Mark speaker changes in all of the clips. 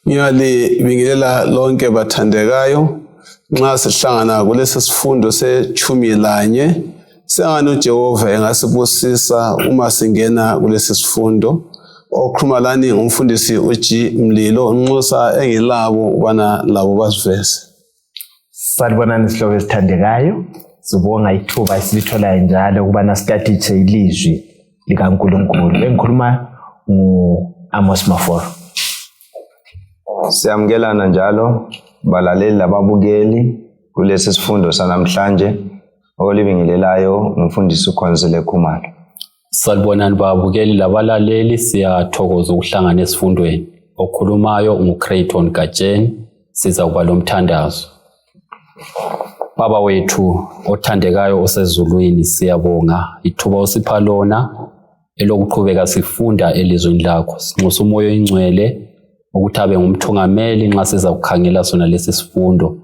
Speaker 1: Ngiyalibingelela lonke bathandekayo nxa sihlangana kulesi sifundo sechumi lanye sengani uJehova engasibusisa uma singena kulesi sifundo. Okhuluma lani ngumfundisi uG Mlilo, nxusa engilabo ubana labo basiveze.
Speaker 2: Salibonani sihlobo esithandekayo, sibonga ithuba esilitholayo njalo ukubana sitaditshe ilizwi likaNkulunkulu. Bengikhuluma ngu-Amos Maforo.
Speaker 3: Siyamukelana njalo balaleli lababukeli kulesi sifundo sanamhlanje okulibingelelayo ngumfundisi uKhonzile Khumalo.
Speaker 4: Salibonani babukeli labalaleli, siyathokoza ukuhlangana esifundweni. Okhulumayo nguCrayton Gatsheni, siza kuba lomthandazo. Baba wethu othandekayo osezulwini, siyabonga ithuba osipha lona elokuqhubeka sifunda elizwini lakho. Sinxusa uMoya oyiNgcwele ukuthi abe ngumthungameli nxa siza kukhangela sona lesi sifundo.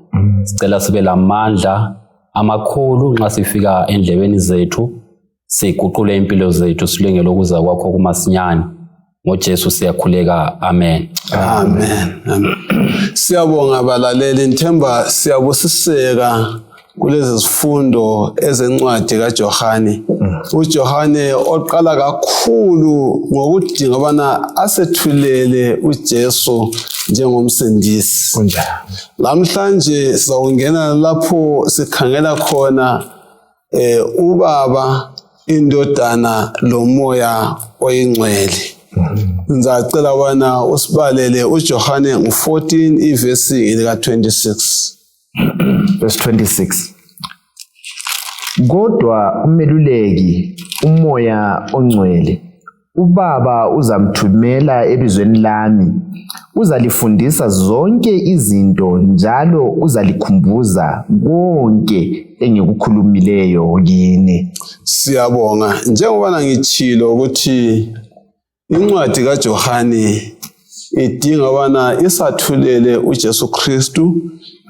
Speaker 4: Sicela sibe lamandla amakhulu nxa sifika endlebeni zethu, siguqule impilo zethu silungele ukuza kwakho kumasinyane. NgoJesu siyakhuleka, amen.
Speaker 1: Amen. Amen. Siyabonga balaleli, ngithemba siyabusiseka kulezi zifundo ezencwadi kaJohane. UJohane oqala kakhulu ngokudinga ubana asethulele uJesu njengomsindisi.
Speaker 2: Kunjalo.
Speaker 1: Lamhlanje sizawungena lapho sikhangela khona ubaba, indodana lomoya oyingcwele. Ngizacela ubana usibalele uJohane ngu-14 ivesi lika 26.
Speaker 2: Verse 26. Kodwa umeluleki, uMoya oNgcwele, uBaba uzamthumela ebizweni lami, uzalifundisa zonke izinto njalo uzalikhumbuza konke engikukhulumileyo kini.
Speaker 1: Siyabonga. Njengoba ngitshilo ukuthi incwadi kaJohane idinga ubana isathulele uJesu Kristu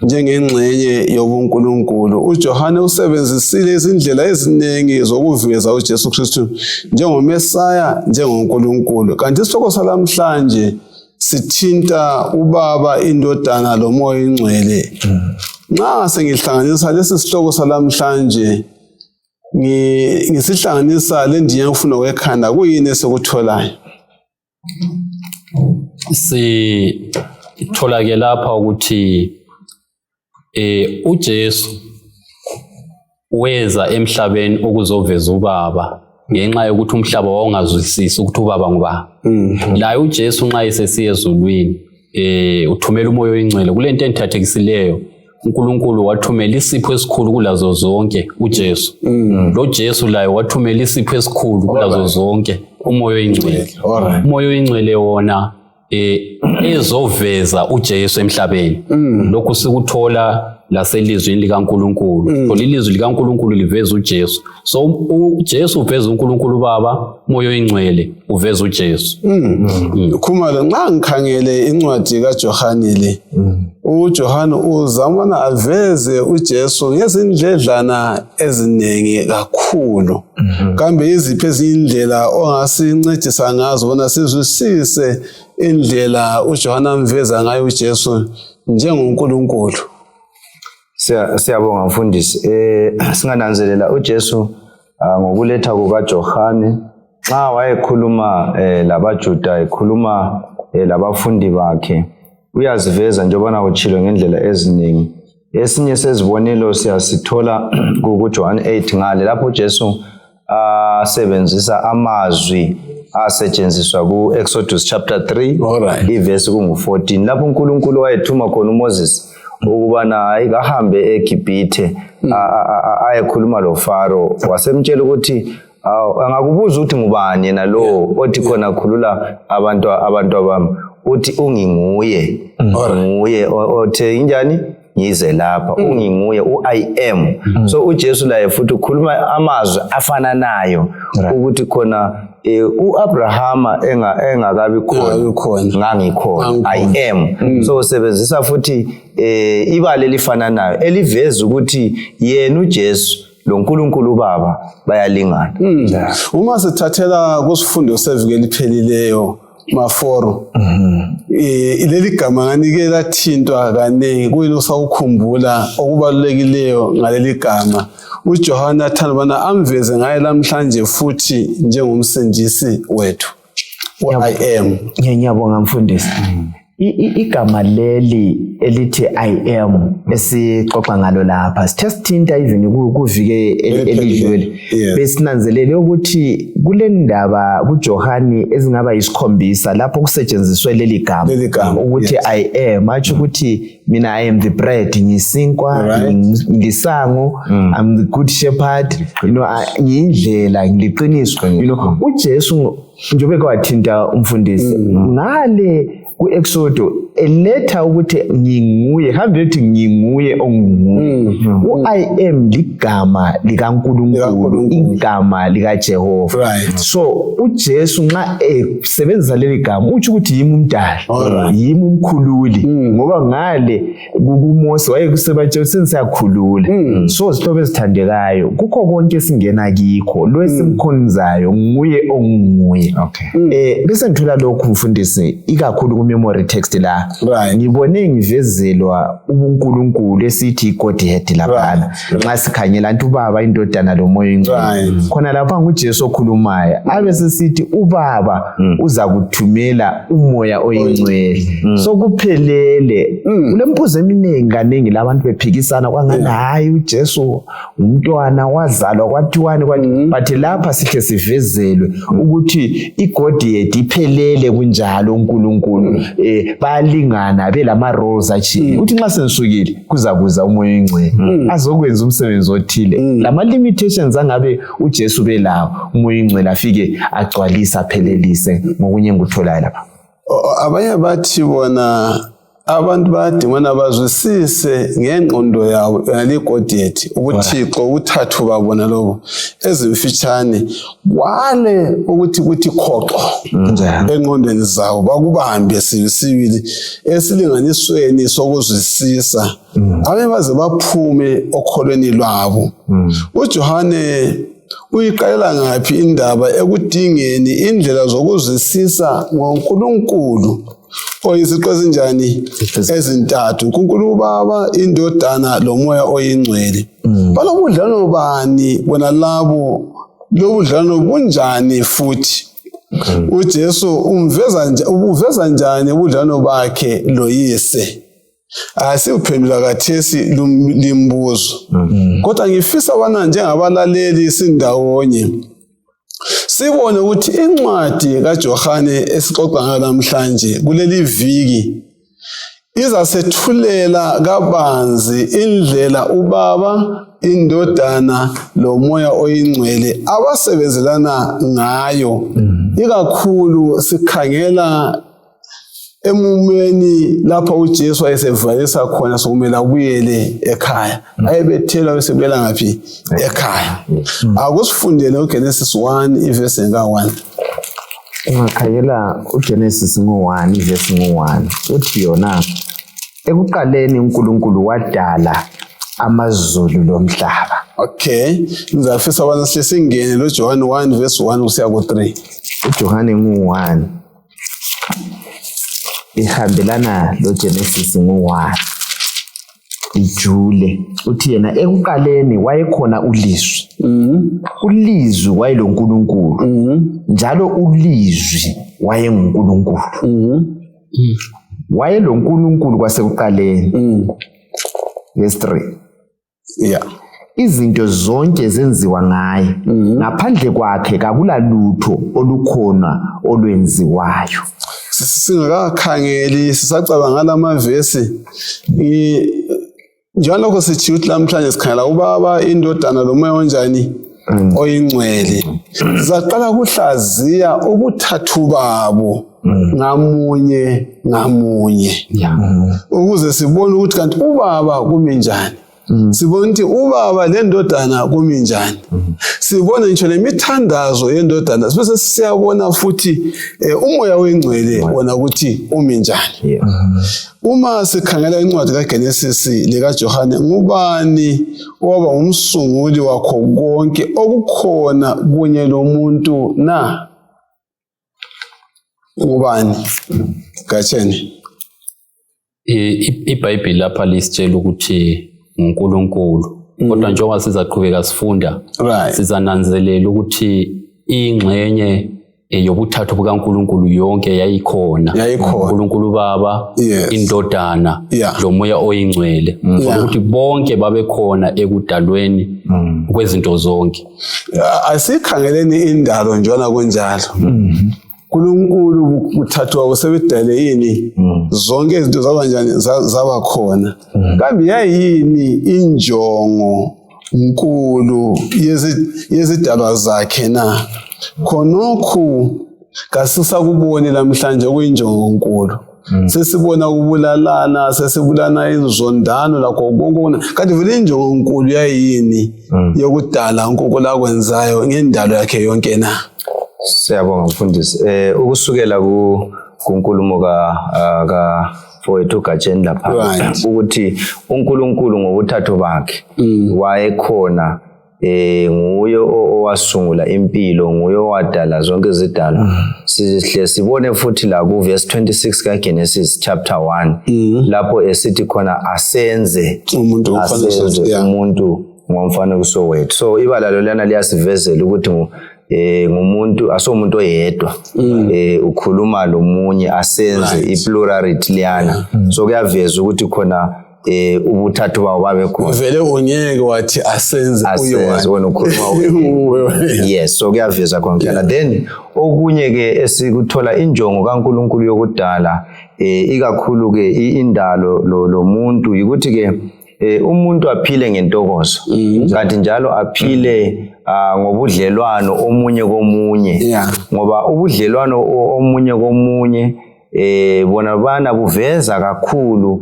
Speaker 1: njengengxenye yobuNkulunkulu. UJohane usebenzisile izindlela eziningi zokuveza uJesu Kristu njengoMesaya, njengoNkulunkulu. Kanti isihloko salamhlanje sithinta uBaba, iNdodana loMoya oyiNgcwele. Nxa sengihlanganisa lesi sihloko salamhlanje ngisihlanganisa le ndinya yokufunda kwekhanda, kuyini esikutholayo?
Speaker 4: Sithola ke lapha ukuthi uJesu weza emhlabeni ukuzoveza uBaba ngenxa yokuthi umhlaba wawungazwisisi ukuthi uBaba ngubani. Laye uJesu nxa esesiya ezulwini uthumela uMoya oyiNgcwele. Kulento engithathekisileyo, uNkulunkulu wathumela isipho esikhulu kulazo zonke, uJesu. Lo Jesu laye wathumela isipho esikhulu kulazo zonke, uMoya oyiNgcwele. UMoya oyiNgcwele wona ezoveza uJesu emhlabeni. Lokhu sikuthola laselizwini likaNkulunkulu. Thola ilizwi likaNkulunkulu liveza uJesu. So uJesu uveza uNkulunkulu Baba, uMoya oyiNgcwele uveza uJesu.
Speaker 1: Khumalo, nxa ngikhangele incwadi kaJohane le, uJohane uzama aveze uJesu ngezindledlana eziningi kakhulu. Kambe yiziphi ezinye indlela ongasincedisa ngazo bona sizwisise indlela uJohane amveza ngayo uJesu njengoNkulunkulu?
Speaker 3: Siyabonga mfundisi. Singananzelela uJesu ngokuletha kukaJohane nxa wayekhuluma labaJuda, ekhuluma labafundi bakhe, uyaziveza njengoba utshilo ngendlela eziningi. Esinye sezibonelo siyasithola kuJohane 8 ngale lapho uJesu asebenzisa amazwi asetshenziswa ku-Exodus chapter 3 ivesi kungu-14 lapho uNkulunkulu wayethuma khona uMoses ukubana hayi kahambe eGibhithe ayekhuluma loFaro, wasemtshela ukuthi angakubuza ukuthi ngubani yena lo othi khona khulula abantu abami, uthi unginguye, nguye othe injani ngize lapha, unginguye, u-I am. So uJesu laye futhi ukhuluma amazwi afananayo ukuthi khona uAbrahama engakabi khona ngangikhona, I am. So usebenzisa futhi ibala elifananayo eliveza ukuthi yena uJesu loNkulunkulu uBaba bayalingana.
Speaker 1: Uma sithathela kusifundo seviki eliphelileyo, Maforo. Leli gama nganike lathintwa kaningi kuyini osawukhumbula okubalulekileyo ngaleli gama uJohane athanda ubana amveze ngaye lamhlanje futhi njengomsindisi wethu u-I am.
Speaker 2: Ngiyabonga mfundisi. Igama leli elithi I am esixoxa ngalo lapha sithe sithinta even kuvike elidlule besinanzelele ukuthi kule ndaba kuJohani ezingaba yisikhombisa lapho kusetshenziswe leli gama ukuthi I am, atsho ukuthi mina I am the bread, ngiyisinkwa, ngilisango, I'm the good shepherd, you know, ngiyindlela, ngiliqiniso, you know. uJesu njengoba kwathinta umfundisi ngale ku-Exodo eletha ukuthi nginguye, hambe ethi nginguye onguye. U-I am ligama likaNkulunkulu, igama likaJehova. So uJesu nxa esebenzisa leli gama utsho ukuthi yimi umdali, yimi umkhululi, ngoba ngale kuMose wayekusebatshe sengisakhulula. So zihlobo ezithandekayo, kukho konke esingena kikho, lo esimkhonzayo nguye onguye. Bese ngithola lokhu mfundisi ikakhulu ku-memory text la. Ngibone ngivezelwa ubuNkulunkulu esithi iGodhead laphana. Nxa sikhangela nti uBaba, iNdodana loMoya oNgcwele. Khona lapha nguJesu okhulumayo. Abe sesithi uBaba uza kuthumela uMoya oyiNgcwele. So kuphelele. Kulembuzo eminingi kaningi labantu bephikisana kwangani hayi uJesu umntwana wazalwa kwathiwani kwathi, but lapha sihle sivezelwe ukuthi iGodhead iphelele kunjalo uNkulunkulu, bayalingana belama roles atshiyeneyo. Uthi nxa sengisukile kuzakuza uMoya oNgcwele azokwenza umsebenzi othile, lama limitations angabe uJesu belawo uMoya oNgcwele afike agcwalise aphelelise ngokunye engikutholayo lapha.
Speaker 1: Abanye bathi bona abantu bayadingana bazwisise ngengqondo yabo yona liGodhead ubuThixo ubuthathu babona lobo ezimfitshane kwale ukuthi kuthi khoxo engqondweni zabo bakubambe sibili esilinganisweni sokuzwisisa. Abanye baze baphume okholweni lwabo. uJohane uyiqalela ngaphi indaba ekudingeni indlela zokuzwisisa ngoNkulunkulu oyiziqu ezinjani ezintathu, uNkulunkulu uBaba, iNdodana loMoya oyiNgcwele. Balobudlelwano bani bona labo? Lobudlelwano bunjani futhi? uJesu ubuveza njani ubudlelwano bakhe loyise? Asiwuphendula kathesi limbuzo, kodwa ngifisa bana njengabalaleli sindawonye sibone ukuthi incwadi kaJohane esixoxa ngayo namhlanje kuleli viki izasethulela kabanzi indlela uBaba, iNdodana loMoya oyiNgcwele abasebenzelana ngayo, ikakhulu sikhangela emumeni lapho uJesu wayesevalisa khona sokumele abuyele ekhaya. Ayebethelwa besebuyela ngaphi? Ekhaya. Akusifundele uGenesis 1 ivesi ka-1.
Speaker 2: Ungakhangela uGenesis ngo-1 ivesi ngo-1, uthi yona ekuqaleni uNkulunkulu wadala amazulu lomhlaba.
Speaker 1: Okay, ngizafisa ubana sihle singene loJohane 1 verse 1 kusiya ku-3.
Speaker 2: uJohane ngu-1 ihambelana loGenesis ngu-1 ijule. Uthi yena ekuqaleni wayekhona uLizwi. ULizwi wayeloNkulunkulu, njalo uLizwi wayenguNkulunkulu. WayeloNkulunkulu kwasekuqaleni. Verse 3. Izinto zonke zenziwa ngaye, ngaphandle kwakhe kakulalutho olukhona olwenziwayo.
Speaker 1: Singakakhangeli sisacabanga lamavesi, njengalokho sitshiwo ukuthi lamhlanje sikhangela uBaba, iNdodana loMoya onjani oyiNgcwele. Sizaqala kuhlaziya ubuthathu babo ngamunye ngamunye, ukuze sibone ukuthi kanti uBaba kumi njani. Sibone ukuthi uBaba lendodana kumi njani. Sibone ngisho lemithandazo yendodana, bese siyabona futhi uMoya oyiNgcwele wona ukuthi umi njani. Uma sikhangela incwadi kaGenesis likaJohane, ngubani owaba ngumsunguli wakho konke okukhona kunye lomuntu na? Ngubani? Gatsheni.
Speaker 4: IBhayibheli lapha lisitshela ukuthi nguNkulunkulu. Kodwa njengoba sizaqhubeka sifunda, sizananzelela ukuthi ingxenye yobuthathu bukaNkulunkulu yonke yayikhona. UNkulunkulu Baba, iNdodana, loMoya oyiNgcwele. Ukuthi bonke babekhona ekudalweni kwezinto zonke.
Speaker 1: Asikhangeleni indalo njona kunjalo. uNkulunkulu kuthathwa kusebedale yini zonke izinto zaba njani zaba khona. Kambe yayini injongo nkulu yezidalwa zakhe na? Khonokhu kasisakuboni lamhlanje kuyinjongo nkulu. Sesibona ukubulalana, sesibulana inzondano lakho konke. Kanti vele injongo nkulu yayini yokudala uNkulunkulu akwenzayo ngendalo yakhe yonke na?
Speaker 3: Siyabonga mfundisi. Ukusukela kunkulumo ka mfowethu Gatsheni lapha, ukuthi uNkulunkulu ngobuthathu bakhe wayekhona, nguye owasungula impilo, nguye owadala zonke izidalwa. Sihle sibone futhi la ku verse 26 ka Genesis chapter 1, lapho esithi khona asenze umuntu ngomfanekiso wethu. So ibala lolana liyasivezela ukuthi ngumuntu, asomuntu oyedwa, ukhuluma lomunye, asenze i-plurality liyana. So kuyaveza ukuthi khona ubuthathu bawo babe khona.
Speaker 1: Vele ungeke wathi asenze
Speaker 3: wena ukhuluma. Yes, so kuyaveza khona. Then okunye ke esikuthola injongo kaNkulunkulu yokudala, ikakhulu ke indalo lomuntu, yikuthi ke umuntu aphile ngentokozo, kanti njalo aphile ngobudlelwano omunye komunye. Ngoba ubudlelwano omunye komunye bona bana buveza kakhulu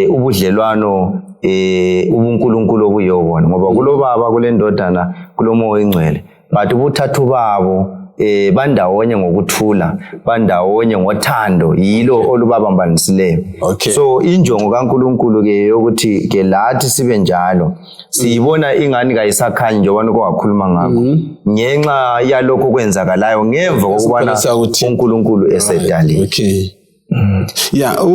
Speaker 3: ubudlelwano ubuNkulunkulu obuyobona, ngoba kulobaba, kulendodana, kulomoya oyingcwele, but ubuthathu babo bandawonye ngokuthula, bandawonye ngothando, yilo olubabambanisileyo. So injongo kaNkulunkulu ke yokuthi ke lathi sibe njalo, siyibona ingani kayisakhanyi njengoba kwakhuluma ngakho, ngenxa yalokho kwenzakalayo ngemva kokubana uNkulunkulu esedalile.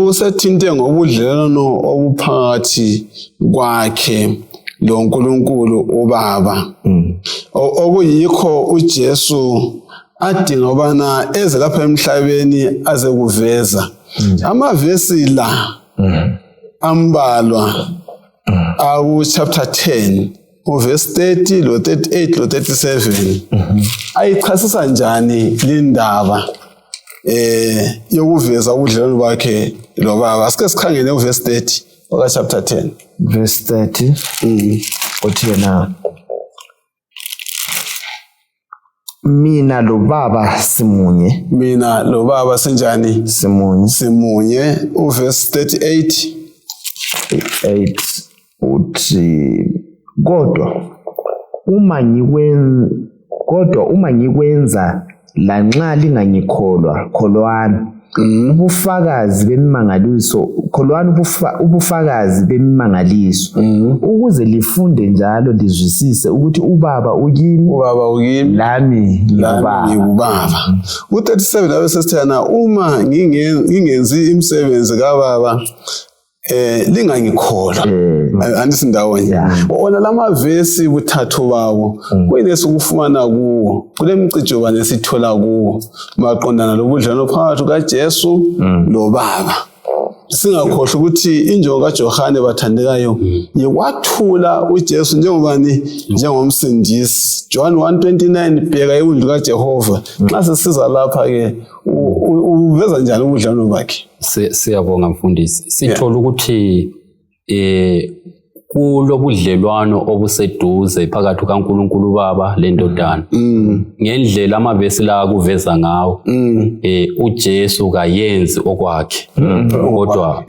Speaker 1: Usethinte ngobudlelwano obuphakathi kwakhe loNkulunkulu uBaba. Okuyikho uJesu adinga ubana eze lapha emhlabeni aze kuveza. Amavesi la ambalwa aku chapter 10 uverse 30 lo 38 lo 37 ayichasisa njani lindaba yokuveza ubudlelwano bakhe lobaba. Asike sikhangele uverse 30 oka chapter 10.
Speaker 2: Verse 30 uthi yena, mina lobaba simunye.
Speaker 1: Mina lobaba sinjani?
Speaker 2: Simunye.
Speaker 1: Simunye. Uverse 38
Speaker 2: uthi kodwa uma ngikwenza lanxa lingangikholwa, kholwani ubufakazi bemimangaliso, kholwani ubufakazi bemimangaliso, ukuze lifunde njalo lizwisise ukuthi ubaba ukimi, lami
Speaker 1: ngikubaba. U37 abesesithana, uma ngingenzi imisebenzi kababa lingangikholwa. Andisindawonye. Wona lamavesi buthathu babo kuyini esikufumana kuwo, kulemcijo bani esithola kuwo maqondana lobudlelwano phakathi kaJesu lobaba. Singakhohlwa ukuthi injongo kaJohane bathandekayo yikwathula uJesu njengobani, njengomsindisi. John 1:29, bheka iwundlu kaJehova. Nxa sesiza lapha ke uveza njani ubudlelwano bakhe?
Speaker 4: Siyabonga mfundisi. Sithola ukuthi kulobudlelwano obuseduze phakathi kaNkulunkulu Baba lendodana. Ngendlela amavesi la kuveza ngawo, uJesu kayenzi okwakhe, kodwa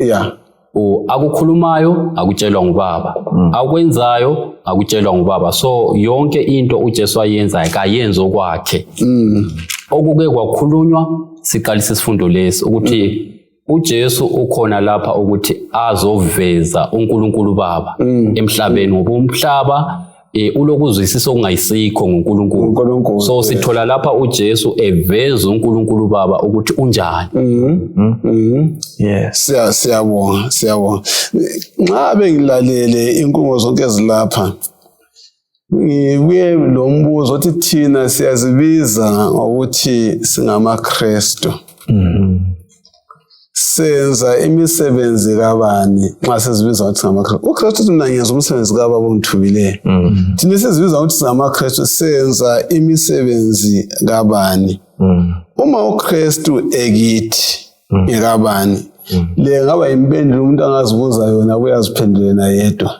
Speaker 4: akukhulumayo akutshelwa ngubaba, akwenzayo akutshelwa ngubaba. So yonke into uJesu ayenzayo kayenzi okwakhe. Okuke kwakhulunywa siqalisa isifundo lesi ukuthi uJesu ukhona lapha ukuthi azoveza uNkulunkulu Baba emhlabeni, ngoba umhlaba Ulokuzwisisa okungayisikho ngoNkulunkulu.
Speaker 1: UNkulunkulu,
Speaker 4: So sithola lapha uJesu eveza uNkulunkulu Baba ukuthi unjani.
Speaker 2: Yes.
Speaker 1: Siyabonga, siyabonga. Nxa bengilalele inkulumo zonke ezilapha, ngibuye lo mbuzo othi thina siyazibiza ngokuthi singamaKristu. Senza imisebenzi kabani nxa sizibiza ukuthi singamaKristu? UKristu uthi mina ngenza umsebenzi kababa ongithumileyo. Thina sizibiza ukuthi singamaKristu, senza imisebenzi kabani? Uma uKristu ekithi ngekabani? Le ngaba impendulo umuntu angazibuza yona, uyaziphendulela yedwa.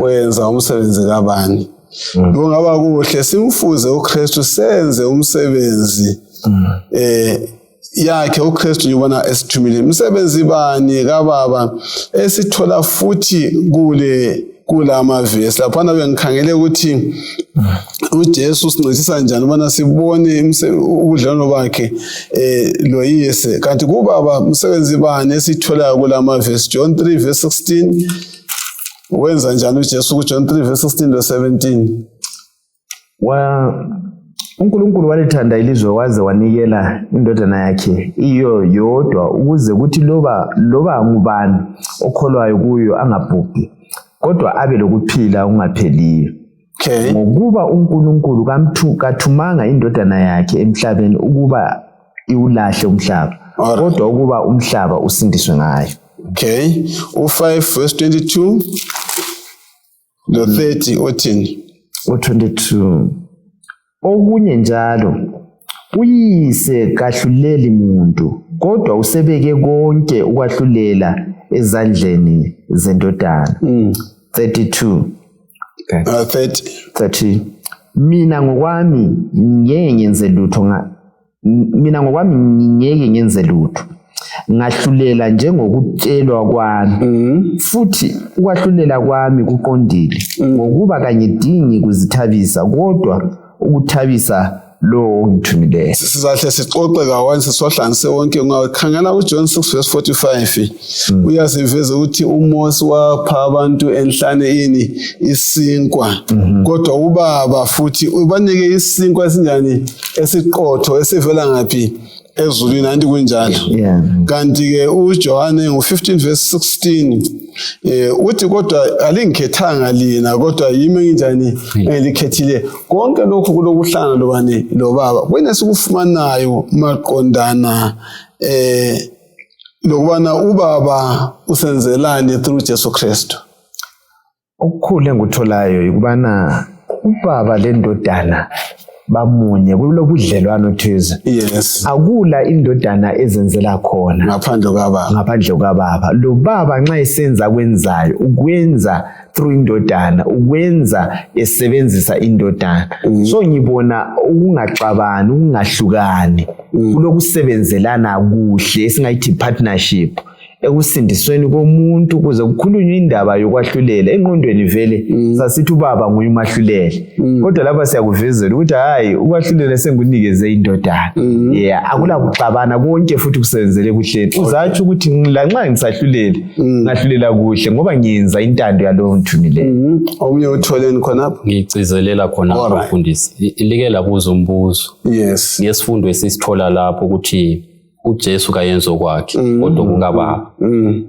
Speaker 1: Wenza umsebenzi kabani? Kungaba kuhle simfuze uKristu, senze umsebenzi yakhe uKristu yibona esithumile. Umsebenzi bani kababa esithola futhi kulamavesi laphana? Bengikhangele ukuthi uJesu usincedisa njani ubana sibone ubudlelwano bakhe loyise, kanti kubaba umsebenzi bani esitholayo kulamavesi? John 3 verse 16, wenza njani uJesu kuJohn 3 verse 16 lo 17?
Speaker 2: uNkulunkulu walithanda ilizwe waze wanikela indodana yakhe iyo yodwa, ukuze kuthi loba ngubani okholwayo kuyo angabhubhi, kodwa abe lokuphila okungapheliyo. Ngokuba uNkulunkulu kathumanga indodana yakhe emhlabeni ukuba iwulahle umhlaba, kodwa ukuba umhlaba usindiswe ngayo.
Speaker 1: Okay. U5 verse 22 lo 30 uthini?
Speaker 2: U22, okunye njalo, uyise kahluleli muntu, kodwa usebeke konke ukwahlulela ezandleni zendodana. 32.
Speaker 1: 30.
Speaker 2: 30, mina ngokwami ngeke ngenze lutho, mina ngokwami ngeke ngenze lutho, ngahlulela njengokutshelwa kwami, futhi ukwahlulela kwami kuqondile, ngokuba kangidingi kuzithabisa, kodwa ukuthabisa lowo ongithumileyo.
Speaker 1: Sizahle sixoxe kawani, sisohlanise wonke. Ungakhangela uJohn 6 verse 45, uyasiveza ukuthi uMose wapha abantu enhlane ini isinkwa, kodwa ubaba futhi ubanike isinkwa esinjani? Esiqotho, esivela ngaphi? Ezulwini, anti kunjalo? Kanti-ke uJohane ngo-15 verse 16 uthi kodwa alingikhethanga lina, kodwa yimi enginjani engilikhethile. Konke lokhu kulokuhlangana lobani? Lobaba. Kuyini esikufumanayo maqondana lokubana ubaba usenzelani through Jesu Kristu?
Speaker 2: Okukhulu engikutholayo yikubana ubaba lendodana bamunye, kulobudlelwano thize. Akula indodana ezenzela khona
Speaker 1: ngaphandle kwababa.
Speaker 2: Ngaphandle kwababa. Lo baba nxa esenza kwenzayo, ukwenza through indodana, ukwenza esebenzisa indodana. So ngibona ukungaxabani, ukungahlukani, kulokusebenzelana kuhle esingayithi partnership ekusindisweni komuntu, kuze kukhulunywe indaba yokwahlulela. Engqondweni vele sasithi ubaba nguye umahluleli, kodwa lapha siyakuvezela ukuthi hayi, ukwahlulela sengunikeze indodana. Yeah, akula kuxabana, konke futhi kusebenzele kuhleni. Uzatsho ukuthi lanxa ngisahlulela, ngahlulela kuhle ngoba ngiyenza intando yalowo ngithumileyo.
Speaker 1: Omunye utholeni khonapho?
Speaker 4: Ngigcizelela khonapho, mfundisi. Like labuza umbuzo ngesifundo esisithola lapho ukuthi uJesu kayenzi okwakhe, kodwa kukababa.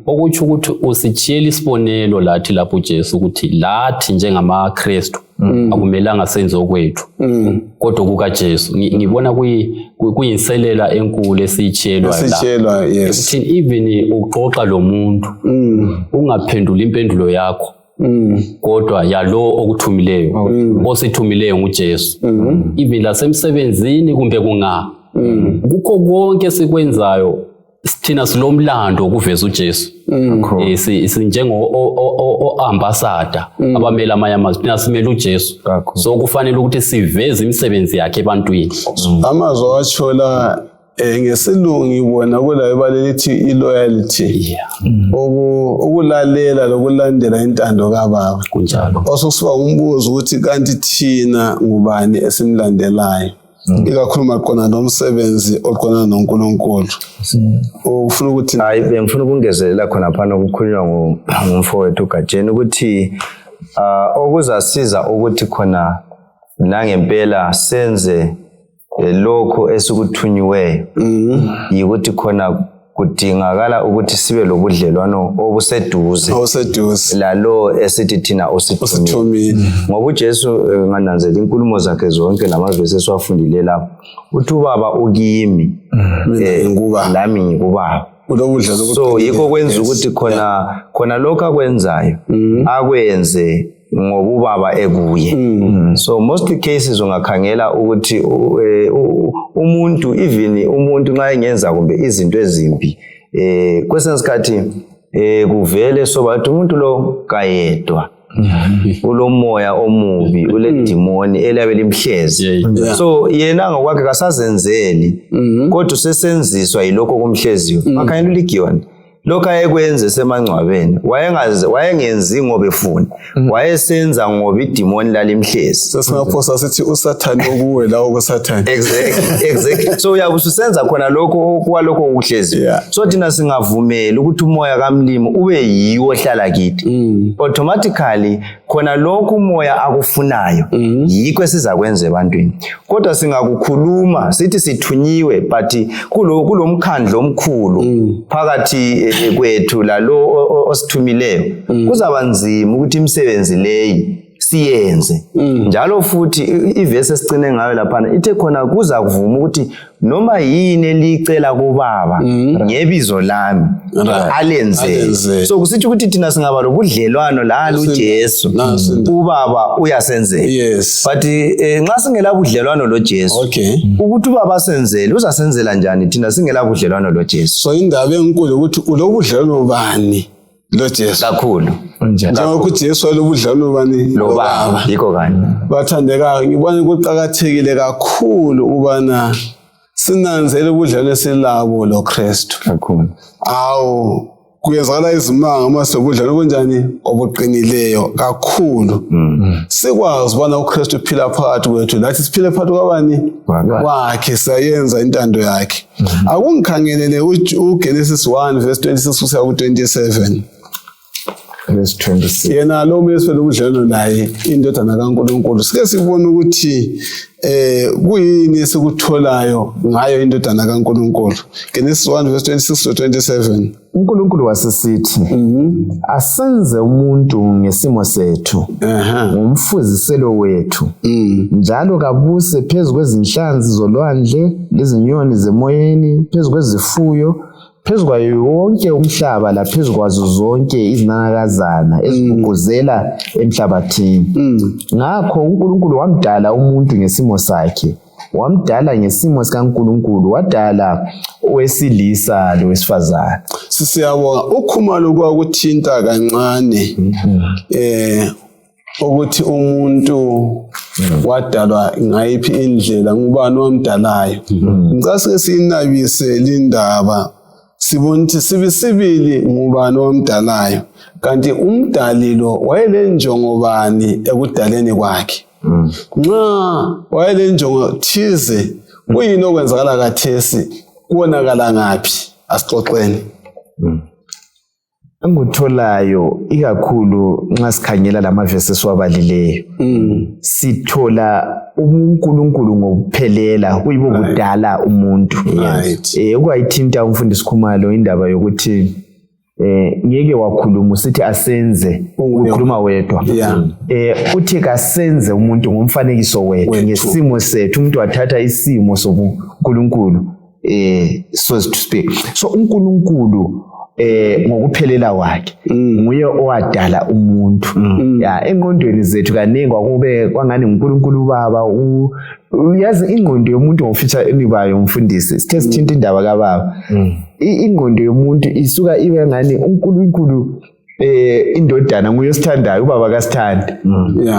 Speaker 4: Okutsho ukuthi usitshiyela isibonelo lathi lapho uJesu, ukuthi lathi njengamaKristu akumelanga senze okwethu, kodwa kukaJesu. Ngibona kuyinselela enkulu esiyitshiyelwayo la.
Speaker 1: Esitshiyelwa, yes.
Speaker 4: Ukuthi even uxoxa lo muntu, ungaphenduli impendulo yakho, kodwa yalo okuthumileyo. Osithumileyo nguJesu. Even lasemsebenzini kumbe kunga kukho konke esikwenzayo, thina silomlando wokuveza uJesu. Sinjengo o-ambassador abamele amanye amazwe, thina simele uJesu. So kufanele ukuthi siveze imisebenzi yakhe ebantwini.
Speaker 1: Amazwi awatshola ngesilungu ngibona kulayo ibala elithi i-loyalty, ukulalela lokulandela intando kababa.
Speaker 4: Kunjalo.
Speaker 1: Osokusuka umbuzo ukuthi kanti thina ngubani esimlandelayo, ikakhulu maqondana nomsebenzi oqondana noNkulunkulu? Ufuna ukuthi
Speaker 3: Hayi, bengifuna ukungezelela khona phana okukhulunywa ngumfowethu uGatsheni ukuthi Okuzasiza ukuthi khona nangempela senze lokho esikuthunyiweyo yikuthi khona kudingakala ukuthi sibe lobudlelwano obuseduze
Speaker 1: oseduze
Speaker 3: lalo esithi thina usithumile ngoba uJesu ngananzela inkulumo zakhe zonke lamavesi esiwafundile lapho uthi ubaba ukimi lami ngikubaba. So yikho kwenza ukuthi khona khona lokho akwenzayo akwenze ngoba ubaba ekuye. So most cases ungakhangela ukuthi umuntu even umuntu nxa engenza kumbe izinto ezimbi kwesinye isikhathi kuvele soba ukuthi umuntu lo kayedwa, ulomoya omubi, uledimoni eliyabe limhlezi. So yena ngokwakhe kasazenzeli, kodwa usesenziswa yilokho okumhleziyo. Ngakhangela uLigiyoni, lokho ayekwenze semangcwabeni wayengenzi ngoba efuna, wayesenza ngoba idimoni lalimhlezi.
Speaker 1: Sesingaphosa sithi uSathane okuwe lawo kuSathane.
Speaker 3: Exactly. So uyabe ususenza khona lokho kwalokho okuhleziyo. So thina singavumeli ukuthi umoya kaMlimi ube yiwo ohlala kithi. Automatically khona lokho umoya akufunayo yikho esizakwenza ebantwini. Kodwa singakukhuluma sithi sithunyiwe, but kulomkhandlo omkhulu phakathi kwethu lalo osithumileyo, kuzaba nzima ukuthi imisebenzi leyi siyenze. Njalo futhi ivesi esicine ngayo laphana ithe khona kuza kuvuma ukuthi noma yini eliyicela kubaba ngebizo lami alenzele. So kusithi ukuthi thina singaba lobudlelwano lalo uJesu, ubaba uyasenzela. But nxa singela budlelwano loJesu, ukuthi ubaba asenzele uzasenzela njani thina singela budlelwano loJesu?
Speaker 1: So indaba enkulu ukuthi ulobudlelwano bani loJesu
Speaker 3: kakhulu,
Speaker 1: njengoba uJesu walobudlelwano bani
Speaker 3: lobaba. Yikho kanye.
Speaker 1: Bathandekayo, ngibona kuqakathekile kakhulu ukubana sinanzele ubudlelwano esilabo loKristu
Speaker 3: kakhulu.
Speaker 1: Awu, kuyenzakala izimanga uma sobudlelwano kunjani obuqinileyo kakhulu. Sikwazi ubana uKristu uphila phakathi kwethu, lathi siphile phakathi kwabani kwakhe, siyayenza intando yakhe. Akungikhangelele uGenesis 1 verse 26 kusiya ku-27.
Speaker 2: Verse 26.
Speaker 1: Yena lo meswele ubudlelwano naye indodana kaNkulunkulu. Sike sibone ukuthi kuyini esikutholayo ngayo indodana kaNkulunkulu. Genesis 1 verse 26 to 27.
Speaker 2: uNkulunkulu wasesithi, asenze umuntu ngesimo sethu, ngomfuziselo wethu, njalo kabuse phezu kwezinhlanzi zolwandle lezinyoni zemoyeni, phezu kwezifuyo, phezu kwayo wonke umhlaba, laphezu kwazo zonke izinanakazana eziguguzela emhlabathini. Ngakho uNkulunkulu wamdala umuntu ngesimo sakhe, wamdala ngesimo sikaNkulunkulu, wadala owesilisa lowesifazane.
Speaker 1: Sisiyabonga ukhumalo kwakuthinta kancane ukuthi umuntu wadalwa ngayiphi indlela, ngubani wamdalayo. Ngicela sike siyinabise lindaba, sibone ukuthi sibisibili ngubani wamdalayo, kanti umdali lo wayelenjongo bani ekudaleni kwakhe. Nxa wayelenjongo thize, kuyini okwenzakala khathesi, kubonakala ngaphi? Asixoxeni.
Speaker 2: Engikutholayo ikakhulu nxa sikhangela lamavesi esiwabalileyo, sithola uNkulunkulu ngokuphelela kuyibo kudala umuntu. Okwayithinta umfundisi Khumalo indaba yokuthi ngeke wakhuluma usithi asenze, ukhuluma wedwa. Uthi kasenze umuntu ngomfanekiso wethu, ngesimo sethu. Umuntu wathatha isimo sobuNkulunkulu, so to speak. So uNkulunkulu ngokuphelela kwakhe nguye owadala umuntu. Engqondweni zethu kaningi kwakube kwangani nguNkulunkulu ubaba. Uyazi ingqondo yomuntu ngokufitshane bayo umfundisi, sithe sithinta indaba kababa, ingqondo yomuntu isuka ibe ngani uNkulunkulu indodana nguye osithandayo, ubaba kasithandi,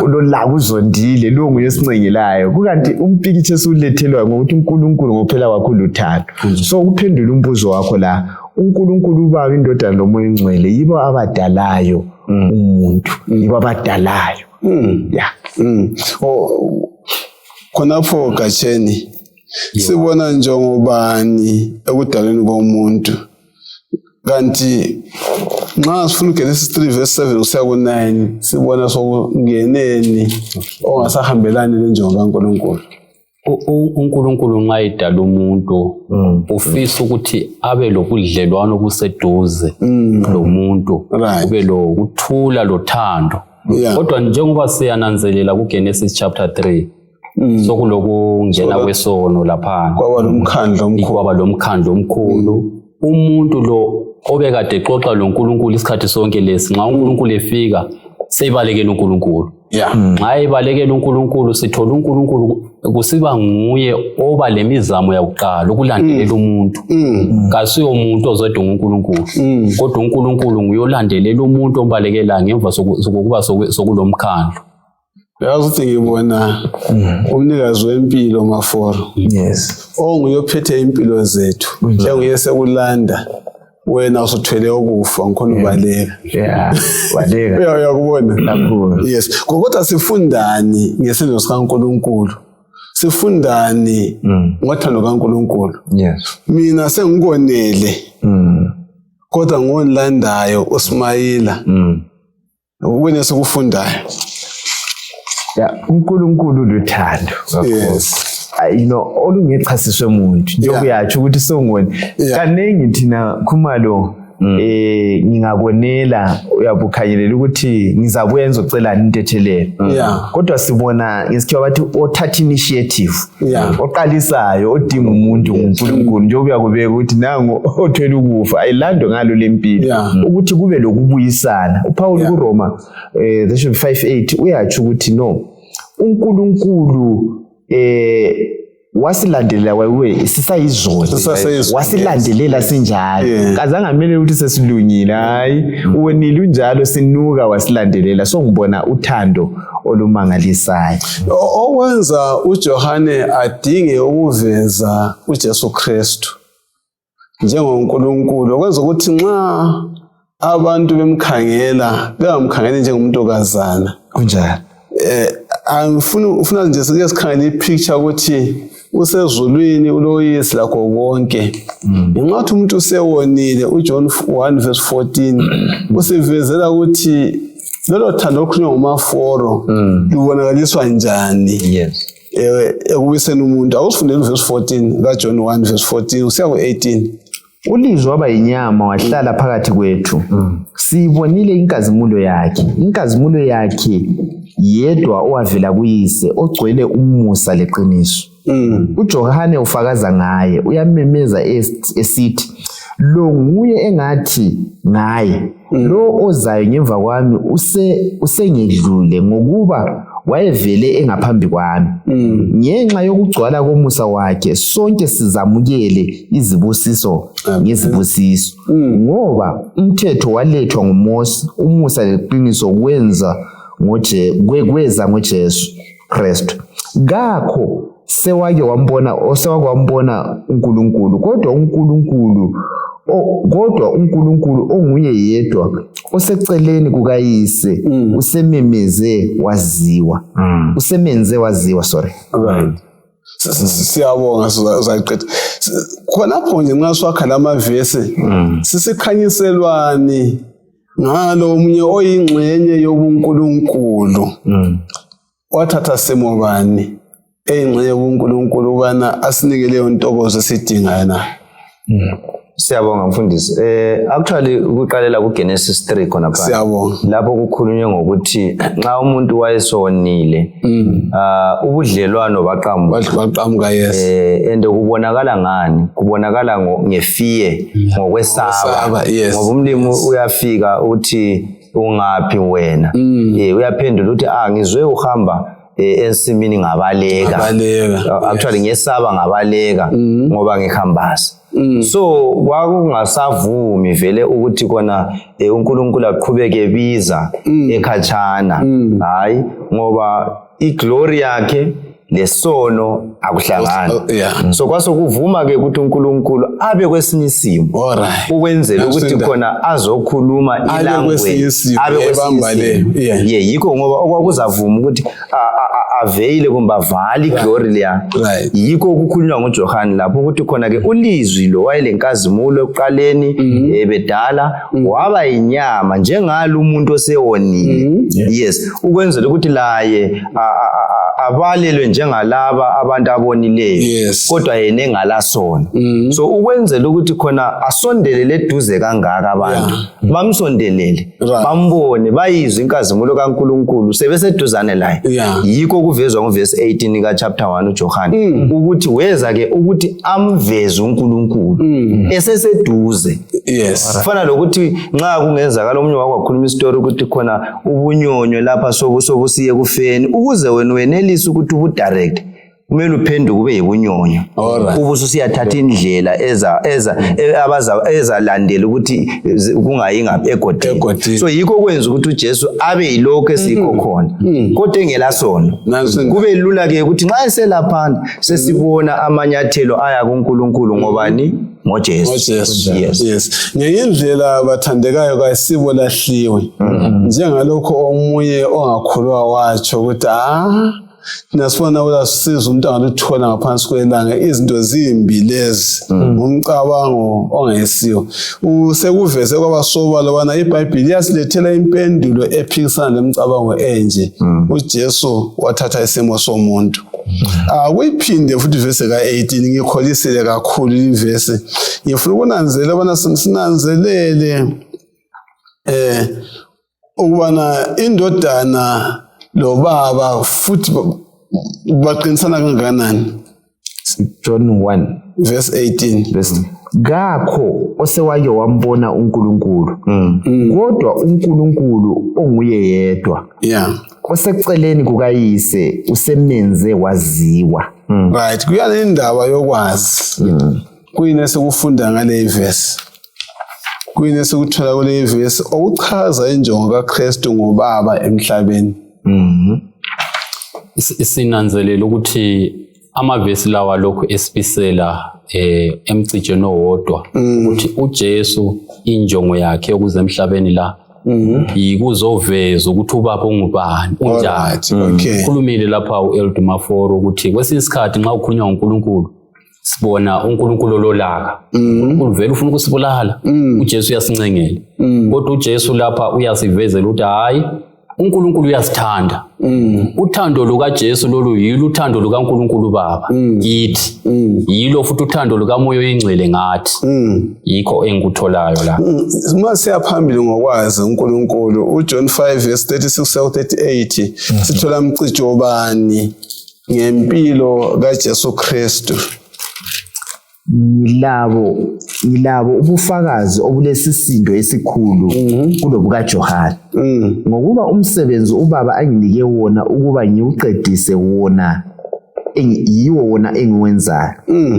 Speaker 2: ulolaka uzondile, lo nguye osincengelayo. Kukanti umpikitshe esiwulethelwayo ngokuthi uNkulunkulu ngokuphela kwakho uluthando. So ukuphendula umbuzo wakho la, uNkulunkulu ubaba, indodana lomoya ongcwele yibo abadalayo umuntu, yibo abadalayo.
Speaker 1: Khonapho Gatsheni, sibona njengobani ekudalweni komuntu? Kanti nxa sifuna uGenesis 3 verse 7 kusiya ku-9 sibona sokungeneni ongasahambelani lenjongo kaNkulunkulu.
Speaker 4: uNkulunkulu nxa edala umuntu mm. ufisa ukuthi abe lobudlelwano obuseduze mm. lomuntu kube lokuthula lothando kodwa njengoba siyananzelela kuGenesis chapter 3 mm. sokulokungena kwesono laphana
Speaker 1: kwaba lomkhandlo omkhulu
Speaker 4: kwaba lomkhandlo omkhulu umuntu lo obekade exoxa loNkulunkulu isikhathi sonke lesi nxa uNkulunkulu efika seyibalekela uNkulunkulu
Speaker 1: yeah.
Speaker 4: Hmm. nxa ebalekela uNkulunkulu sithola uNkulunkulu kusiba nguye oba lemizamo yakuqala ukulandelela mm. umuntu mm. kasiyo muntu ozodinga uNkulunkulu mm. kodwa uNkulunkulu nguye olandelela umuntu ombalekelayo ngemva sokuba sokulomkhandlu
Speaker 1: Uyazi ukuthi ngibona umnikazi wempilo Maforo.
Speaker 2: Yes.
Speaker 1: Onguye ophethe impilo zethu. Njenguye sekulanda. Wena usuthwele ukufa ngikhona ubaleka.
Speaker 2: Yeah. Baleka.
Speaker 1: Uyakubona?
Speaker 2: Kakhulu.
Speaker 1: Yes. Kodwa sifundani ngesenzo sikaNkulunkulu? Sifundani ngothando kaNkulunkulu?
Speaker 3: Yes.
Speaker 1: Mina sengikonele. Kodwa ngongilandayo uSimayila. Okunye esikufundayo.
Speaker 2: Ya, uNkulunkulu luthando kakhulu.
Speaker 1: Yes.
Speaker 2: You know, olungechasiswe muntu njengoba uyatsho ukuthi songoni kaningi thina Khumalo ngingakonela uyabukhanyelela ukuthi ngizabuya ngizocelani intethelelo kodwa sibona ngesikhiwa bathi othatha initiative oqalisayo odinga umuntu nguNkulunkulu njengoba uyakubeka ukuthi nangu othwele ukufa ayilandwe ngalo lempilo ukuthi kube lokubuyisana uPaul kuRoma that should be 5:8 uyatsho ukuthi no uNkulunkulu wasilandelela kwakuwe sisayizoni wasilandelela sinjalo yeah. kazange amele ukuthi sesilungile hayi wonile unjalo sinuka wasilandelela so ngibona uthando olumangalisayo
Speaker 1: okwenza uJohane adinge ukuveza uJesu Kristu njengoNkulunkulu okwenza ukuthi nxa abantu bemkhangela bengamkhangeli njengomuntu okazana
Speaker 2: kunjalo
Speaker 1: angifuni ufuna nje sike sikhangele ipicture ukuthi usezulwini uloyisi lakho konke ngenxa ukuthi umuntu usewonile uJohn 1 verse 14 usivezela ukuthi lolo thando olukhulunywa ngumaforo lubonakaliswa njani
Speaker 3: Yes.
Speaker 1: Ekubuyiseni umuntu. Awusifundele verse 14 kaJohn 1 verse 14 usiya ku-18.
Speaker 2: Ulizwi waba yinyama wahlala phakathi kwethu. Siyibonile inkazimulo yakhe. Inkazimulo yakhe yedwa owavela kuyise ogcwele umusa leqiniso. uJohane ufakaza ngaye, uyamemeza esithi lo nguye engathi ngaye lo ozayo ngemva kwami usengedlule ngokuba wayevele engaphambi kwami. Ngenxa yokugcwala komusa wakhe sonke sizamukele izibusiso ngezibusiso. Ngoba umthetho walethwa nguMose, umusa leqiniso kweza ngoJesu Kristu. Kakho sewake wambona osewake wambona uNkulunkulu, kodwa uNkulunkulu onguye yedwa oseceleni kukayise usememeze waziwa. Usemenze waziwa, sorry.
Speaker 1: Right. Siyabonga sizaqeda. Khonapho nje nxa siwakha lamavesi sisikhanyiselwani ngalo omunye oyingxenye yobuNkulunkulu. Wathatha simo bani eyingxenye yobuNkulunkulu ubana asinike leyo ntokozo esidingayo na?
Speaker 3: Siyabonga mfundisi. Actually ukuqalela kuGenesis 3 khona pha.
Speaker 1: Siyabonga.
Speaker 3: Lapho kukhulunywe ngokuthi nxa umuntu wayesonile ubudlelwano baqhamuka.
Speaker 1: Baqhamuka, yes.
Speaker 3: And kubonakala ngani? Kubonakala ngefear, ngokwesaba.
Speaker 1: Yes.
Speaker 3: Ngoba umlimi uyafika uthi ungaphi wena? Uyaphendula uthi ngizwe uhamba ensimini ngabaleka. Actually ngesaba ngabaleka ngoba ngihambasa. So kwakungasavumi vele ukuthi kona uNkulunkulu aqhubeke ebiza ekhatshana. Hayi ngoba iglory yakhe lesono akuhlangani. So kwasokuvuma ke ukuthi uNkulunkulu abe kwesinye isimo. Ukwenzela ukuthi khona azokhuluma ilanguage abe kwesinye isimo. Yikho ngoba okwakuzavuma ukuthi aveyile kumbe avale iglory leya. Yikho okukhulunywa nguJohane lapho ukuthi khona ke ulizwi lo wayelenkazimulo ekuqaleni ebedala waba yinyama njengalo umuntu osewonile. Yes, ukwenzela ukuthi laye abalelwe njengalaba abantu abonileyo. Kodwa yena engalasona. So ukwenzela ukuthi khona asondelele eduze kangaka abantu. Bamsondelele, bambone, bayizwe inkazimulo kaNkulunkulu sebeseduzane laye. Yikho kuvezwa nguvesi 18 ka chapter 1 uJohane ukuthi weza ke ukuthi amveze uNkulunkulu eseseduze. Kufana lokuthi nxa kungenzakala omunye wakho wakhuluma isitori ukuthi khona ubunyonywe lapha sobusiye kufeni, ukuze wena wenelise ukuthi ubudirect kumele uphenduke ube yibunyonyo. Ubususiyathatha indlela ezalandela ukuthi kungayi ngaphi egodini. So yikho kwenza ukuthi uJesu abe yilokho esikho khona, kodwa engelasono. Kube lula ke ukuthi nxa eselaphana sesibona amanyathelo aya kuNkulunkulu ngobani? NgoJesu.
Speaker 1: Yes. Ngenye indlela bathandekayo kayisibo lahliwe. Njengalokho omunye ongakhulwa watsho ukuthi nasibona uyasiza umuntu angaluthola ngaphansi kwelanga, izinto zimbi lezi ngumcabango ongayisiwo. Sekuveze kwabasobala ubana iBhayibhili iyasilethela impendulo ephikisana lemicabango enje. uJesu wathatha isimo somuntu. Akuyiphinde futhi ivesi ka-18 ngikholisile kakhulu ivesi. Ngifuna ukunanzelela ubana sinanzelele ukubana indodana lobaba futhi baqinisana kangakanani.
Speaker 2: John 1
Speaker 1: verse 18.
Speaker 2: Verse, kakho osewake wambona uNkulunkulu, kodwa uNkulunkulu onguye yedwa oseceleni kukayise usemenze waziwa.
Speaker 1: Right, kuyale indaba yokwazi. Kuyini esikufunda ngale verse? Kuyini esikuthola kule verse okuchaza injongo kaKristu ngobaba emhlabeni?
Speaker 4: Sinanzelela ukuthi amavesi lawa lokhu esibisela emcijeni owodwa ukuthi uJesu injongo yakhe yokuza emhlabeni la yikuzoveza ukuthi ubaba ungubani, unjani. Ukhulumile lapha uElder Maforo ukuthi kwesinye isikhathi nxa ukhulunywa ngoNkulunkulu sibona uNkulunkulu ololaka. uNkulunkulu vele ufuna ukusibulala. uJesu uyasincengela. Kodwa uJesu lapha uyasivezela ukuthi hayi, uNkulunkulu uyasithanda. Uthando lukaJesu lolu yilo uthando lukaNkulunkulu Baba kithi. Yilo futhi uthando lukaMoya oyiNgcwele ngathi. Yikho engikutholayo la.
Speaker 1: Uma siya phambili ngokwazi uNkulunkulu, uJohn 5 verse 36 38 sithola umcijo bani ngempilo kaJesu Kristu?
Speaker 2: Yilabo ubufakazi obulesisindo esikhulu kulobukaJohane. Ngokuba umsebenzi ubaba anginike wona ukuba ngiwuqedise wona yiwo wona engiwenzayo.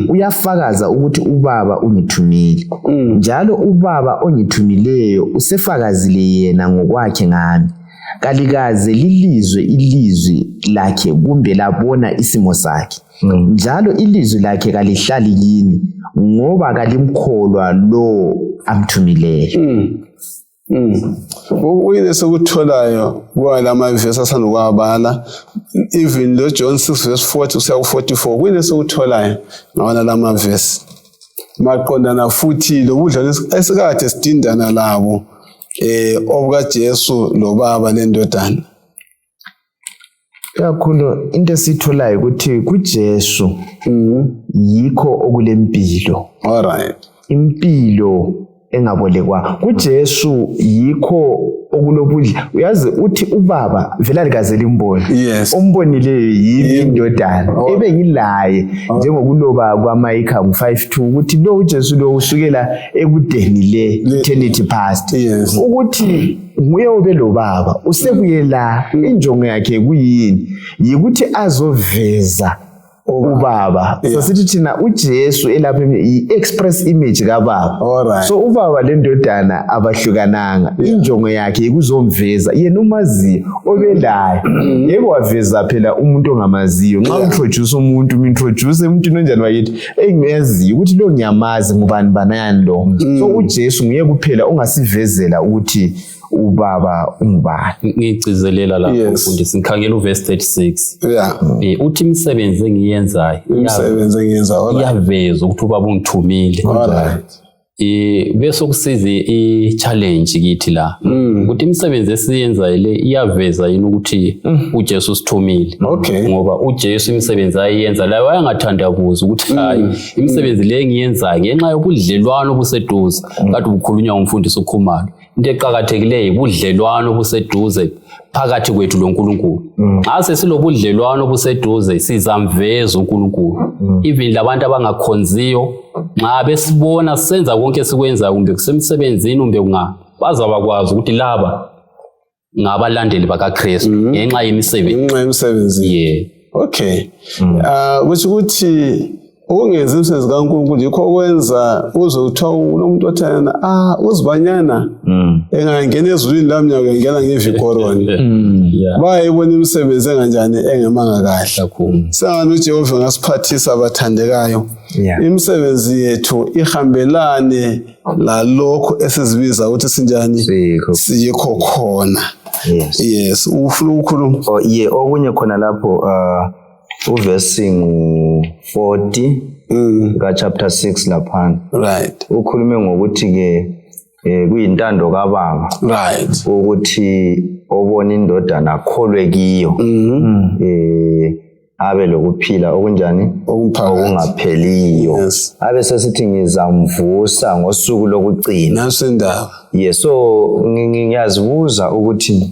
Speaker 2: Uyafakaza ukuthi ubaba ungithumile. Njalo ubaba ongithumileyo usefakazile yena ngokwakhe ngami. Kalikaze lilizwe ilizwi lakhe kumbe labona isimo sakhe. Njalo ilizwi lakhe kalihlali kini ngoba kalimkholwa lo amthumileyo.
Speaker 1: Kuyini esikutholayo kwala mavesi asanda kuwabala, even lo John 6 verse 40 kusiya ku-44, kuyini esikutholayo ngawona la mavesi maqondana futhi lobudlelwano esikade sidindana labo obukaJesu lobaba lendodana?
Speaker 2: Kakhulu into esiyitholayo ukuthi kuJesu yikho okulempilo. Impilo engabolekwa kuJesu yikho okulobudla. Uyazi uthi ubaba vele alikaze limbone. Ombonileyo yimi indodana ebengilaye, njengokuloba kwaMayikha ngu-5:2 ukuthi lo uJesu lo usukela ekudeni le eternity past. Ukuthi nguye obe lobaba usebuye la, injongo yakhe kuyini? Yikuthi azoveza ubaba. So sithi thina uJesu elapha i-express image kababa. So ubaba lendodana abahlukananga. Injongo yakhe yikuzomveza yena umaziyo obelayo. Yebo waveza phela umuntu ongamaziyo. Nxa introduce umuntu, umintroduce emuntwini onjani bakithi engiyaziyo ukuthi lo ngiyamazi ngubani banayani lo. So uJesu nguye kuphela ongasivezela ukuthi ubaba ungubani.
Speaker 4: Ngigcizelela lapho,
Speaker 1: Yes.
Speaker 4: mfundisi, ngikhangela uvesi 36. Uthi imisebenzi engiyenzayo
Speaker 1: Imisebenzi engiyenza, all right.
Speaker 4: iyaveza ukuthi ubaba ungithumile.
Speaker 1: All right.
Speaker 4: Bese kusiza i-challenge kithi la ukuthi imisebenzi esiyenzayo le iyaveza yini ukuthi uJesu usithumile. Ngoba uJesu imisebenzi ayiyenza layo wayengathandabuzi ukuthi hayi, imisebenzi le engiyenzayo ngenxa yobudlelwano obuseduze kade bukhulunywa ngumfundisi uKhumalo. Into eqakathekileyo yibudlelwano obuseduze phakathi kwethu loNkulunkulu. Nxa sesilobudlelwano obuseduze sizamveza uNkulunkulu. Even labantu abangakhonziyo nxa besibona senza konke esikwenzayo, kumbe kusemsebenzini kumbe kunga, bazabakwazi ukuthi laba ngabalandeli bakaKristu ngenxa yemisebenzi.
Speaker 1: Ngenxa yemisebenzi.
Speaker 4: Yeah.
Speaker 1: Okay. Kusho ukuthi ukungenzi imisebenzi kaNkulunkulu yikho okwenza uze kuthiwa kulomuntu othi yena, uzibanyana engangena ezulwini lamnyaka engena ngevikoroni. Bayayibona imisebenzi enganjani engemanga kahle.
Speaker 4: Kakhulu.
Speaker 1: Sengani uJehova ngasiphathisa abathandekayo. Imisebenzi yethu ihambelane lalokho esizibiza ukuthi sinjani,
Speaker 3: Siyikho.
Speaker 1: siyikho khona.
Speaker 3: Yes.
Speaker 1: Yes, ufuna ukukhuluma.
Speaker 3: Oh, yeah, okunye khona lapho uvesi ngu 40 ka chapter 6 laphana. Ukhulume ngokuthi ke kuyintando kaBaba. Ukuthi obona indodana akholwe kiyo. Abe lokuphila okunjani?
Speaker 1: Okumphakathi.
Speaker 3: Okungapheliyo.
Speaker 1: Yes.
Speaker 3: Abe sesithi ngizamvusa ngosuku lokugcina.
Speaker 1: Nansi indaba.
Speaker 3: Yes, so ngiyazibuza ukuthi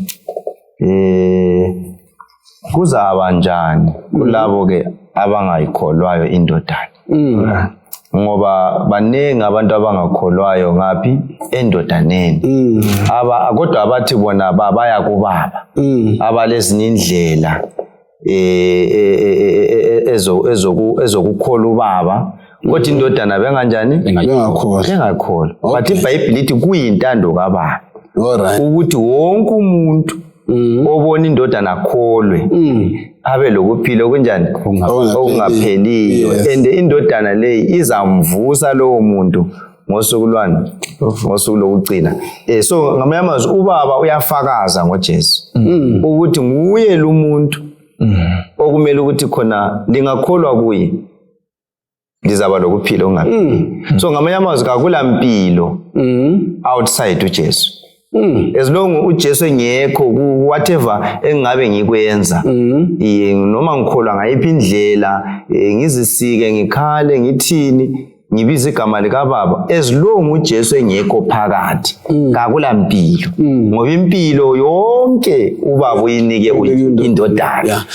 Speaker 3: kuzaba njani kulabo ke abangayikholwayo indodana? Ngoba baningi abantu abangakholwayo ngaphi endodaneni. Kodwa abathi bona baya kubaba. Abalezinye indlela ezokukholwa ubaba, kodwa indodana benganjani?
Speaker 1: Bengakholwa.
Speaker 3: Bengakholwa. But iBhayibheli lithi kuyintando kaBaba. Ukuthi wonke umuntu obona indodana akholwe abe lokuphila okunjani? Okungapheliyo.
Speaker 1: Yes.
Speaker 3: And indodana leyi izamvusa lowo muntu ngosuku lwani? Ngosuku lokugcina. So ngamanye amazwi ubaba uyafakaza ngoJesu ukuthi nguye lo muntu okumele ukuthi khona lingakholwa kuye lizaba lokuphila okungapheliyo. So ngamanye amazwi kakula mpilo outside uJesu. As long uJesu engekho ku whatever engabe ngikwenza, noma ngikholwa ngayiphi indlela, ngizisike ngikhale ngithini, ngibiza igama likaBaba, as long uJesu engekho phakathi kakula mpilo. Ngoba impilo yonke ubaba uyinike indodana.
Speaker 1: Yeah.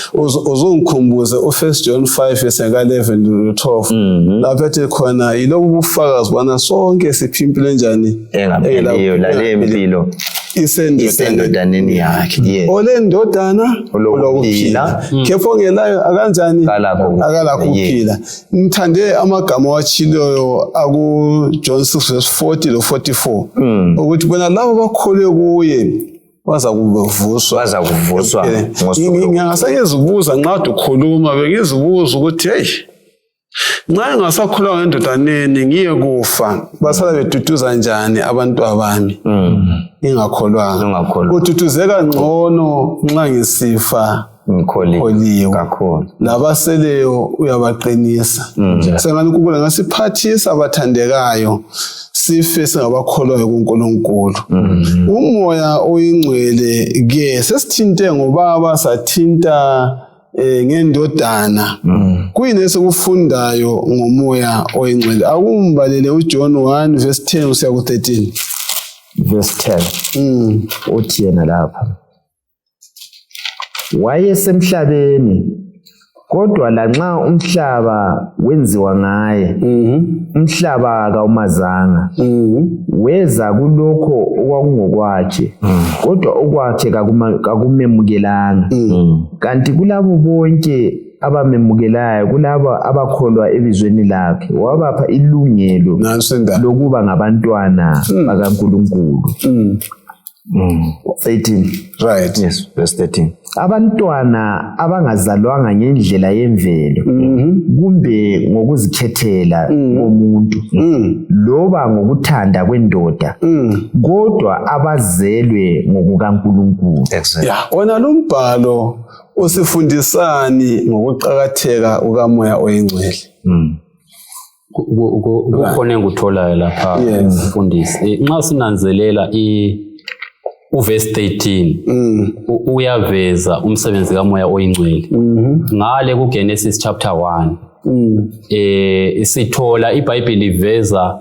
Speaker 1: Uzongikhumbuza u1 John 5 verse 11 to 12. Lapho ethi khona yilobu bufakazi bana sonke siphi impilo enjani?
Speaker 3: Engapheliyo, lale mpilo isendodaneni yakhe. Yes.
Speaker 1: Ole ndodana
Speaker 3: Olokuphila.
Speaker 1: olokuphila. Kepha ongelayo akanjani?
Speaker 3: Akalakho ukuphila.
Speaker 1: Akalakho ukuphila. Ngithande amagama awatshiloyo aku John 6 verse 40 lo 44. Ukuthi bona labo bakholwe kuye baza kuvuswa.
Speaker 3: Baza kuvuswa ngosuku
Speaker 1: Ngingasengizibuza nxa ukhuluma, bengizibuza ukuthi hey, nxa ngingasakholwa ngendodaneni ngiye kufa, basala beduduza njani abantu abami? Ngingakholwanga.
Speaker 3: Ngingakholwa.
Speaker 1: Kududuzeka ngcono nxa ngisifa
Speaker 3: Ngikholiwe.
Speaker 1: Ngikholiwe.
Speaker 3: Kakhulu.
Speaker 1: Labaseleyo uyabaqinisa. Sengani uNkulunkulu angasiphathisa abathandekayo sife singabakholwayo kuNkulunkulu. Umoya oyingcwele ke sesithinte ngobaba, sathinta ngendodana. Kuyini esikufundayo ngomoya oyingcwele? Akumbalele uJohn 1 verse 10 kusiya ku 13.
Speaker 2: Verse 10. Uthi yena lapha, wayesemhlabeni, kodwa lanxa umhlaba wenziwa ngaye, umhlaba kawumazanga. Weza kulokho okwakungokwakhe, kodwa okwakhe kakumemukelanga. Kanti kulabo bonke abamemukelayo, kulabo abakholwa ebizweni lakhe, wabapha ilungelo
Speaker 1: Nansi indaba.
Speaker 2: lokuba ngabantwana bakaNkulunkulu. 13.
Speaker 1: Right.
Speaker 3: Yes, verse 13.
Speaker 2: Abantwana abangazalwanga ngendlela yemvelo kumbe ngokuzikhethela komuntu loba ngokuthanda kwendoda, kodwa abazelwe ngokukaNkulunkulu.
Speaker 3: Exactly.
Speaker 1: Ya, wona lo mbhalo usifundisani ngokuqakatheka kukaMoya oyiNgcwele?
Speaker 4: Kukhona engikutholayo lapha, mfundisi. Nxa sinanzelela uverse 13 uyaveza umsebenzi kaMoya oyiNgcwele. Ngale kuGenesis chapter 1 sithola iBhayibheli iveza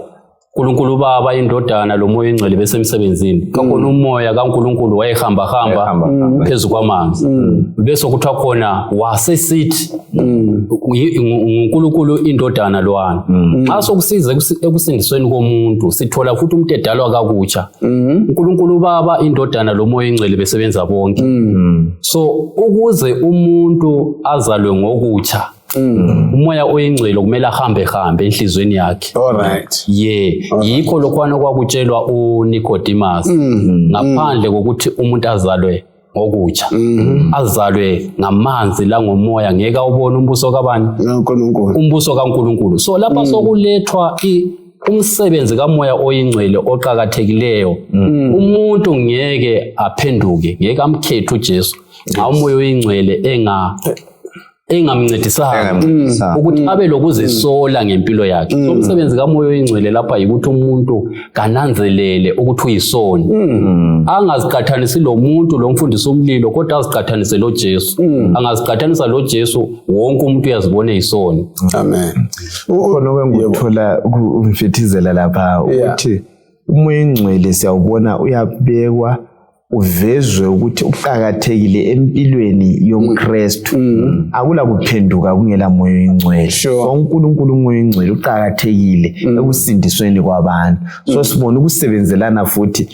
Speaker 4: uNkulunkulu Baba, iNdodana loMoya oyiNgcwele besemsebenzini. Kakhona uMoya kaNkulunkulu wayehamba hamba
Speaker 3: Wayehamba-hamba.
Speaker 4: phezu kwamanzi. Bese kuthiwa khona wasesithi nguNkulunkulu iNdodana lwana. Nxa sokusiza ekusindisweni komuntu, sithola futhi umuntu edalwa kakutsha. uNkulunkulu Baba, iNdodana loMoya oyiNgcwele besebenza bonke. So ukuze umuntu azalwe ngokutsha, uMoya oyiNgcwele kumele ahambe hambe enhliziyweni yakhe.
Speaker 1: All right.
Speaker 4: Ye, yikho lokhwana okwakutshelwa uNicodemus, ngaphandle kokuthi umuntu azalwe ngokutsha, azalwe ngamanzi langomoya, ngeke awubone umbuso kabani?
Speaker 1: NkaNkulunkulu.
Speaker 4: Umbuso kaNkulunkulu. So lapha sokulethwa umsebenzi kaMoya oyiNgcwele oqakathekileyo. Umuntu ngeke aphenduke, ngeke amkhethe uJesu nxa uMoya oyiNgcwele engamncedisanga
Speaker 3: Engamncedisanga.
Speaker 4: ukuthi abe lokuzisola ngempilo yakhe. So umsebenzi kaMoya oyiNgcwele lapha yikuthi umuntu kananzelele ukuthi uyisoni, angaziqathanisi lo muntu lo mfundisi umlilo, kodwa aziqathanise lo Jesu. Angaziqathanisa lo Jesu, wonke umuntu uyazibona eyisoni.
Speaker 1: Amen.
Speaker 2: Khona okengikuthola umfithizela lapha ukuthi uMoya oyiNgcwele siyawubona uyabekwa, uvezwe ukuthi uqakathekile empilweni yomKristu. Akula kuphenduka kungela Moya oyiNgcwele. So uNkulunkulu uMoya oyiNgcwele uqakathekile ekusindisweni kwabantu. So sibona ukusebenzelana futhi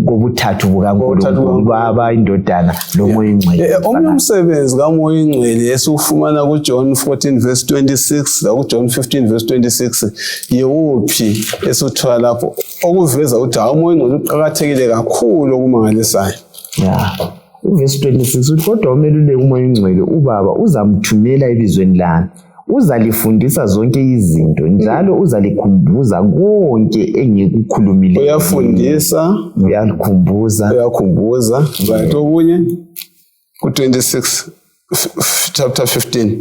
Speaker 2: kobuthathu bukaNkulunkulu, Baba, iNdodana loMoya oyiNgcwele.
Speaker 1: Omunye umsebenzi kaMoya oyiNgcwele esiwufumana kuJohn 14 verse 26 lakuJohn 15 verse 26, yiwuphi esiwuthola lapho okuveza ukuthi hayi, uMoya oyiNgcwele uqakathekile kakhulu okumangalisayo?
Speaker 2: Yeah. Uvesi 26 uthi, kodwa umeluleki uMoya oyiNgcwele uBaba uzamthumela ebizweni lami, uzalifundisa zonke izinto, njalo uzalikhumbuza konke engikukhulumileyo.
Speaker 1: Uyafundisa,
Speaker 2: uyalikhumbuza,
Speaker 1: uyakhumbuza. Right, okunye ku-26 chapter 15.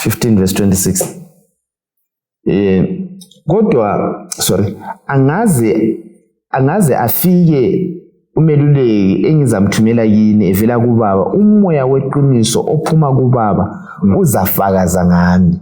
Speaker 2: 15 verse 26. Kodwa sorry, angaze afike umeluleki engizamthumela kini evela kuBaba, uMoya weqiniso ophuma kuBaba, uzafakaza ngami.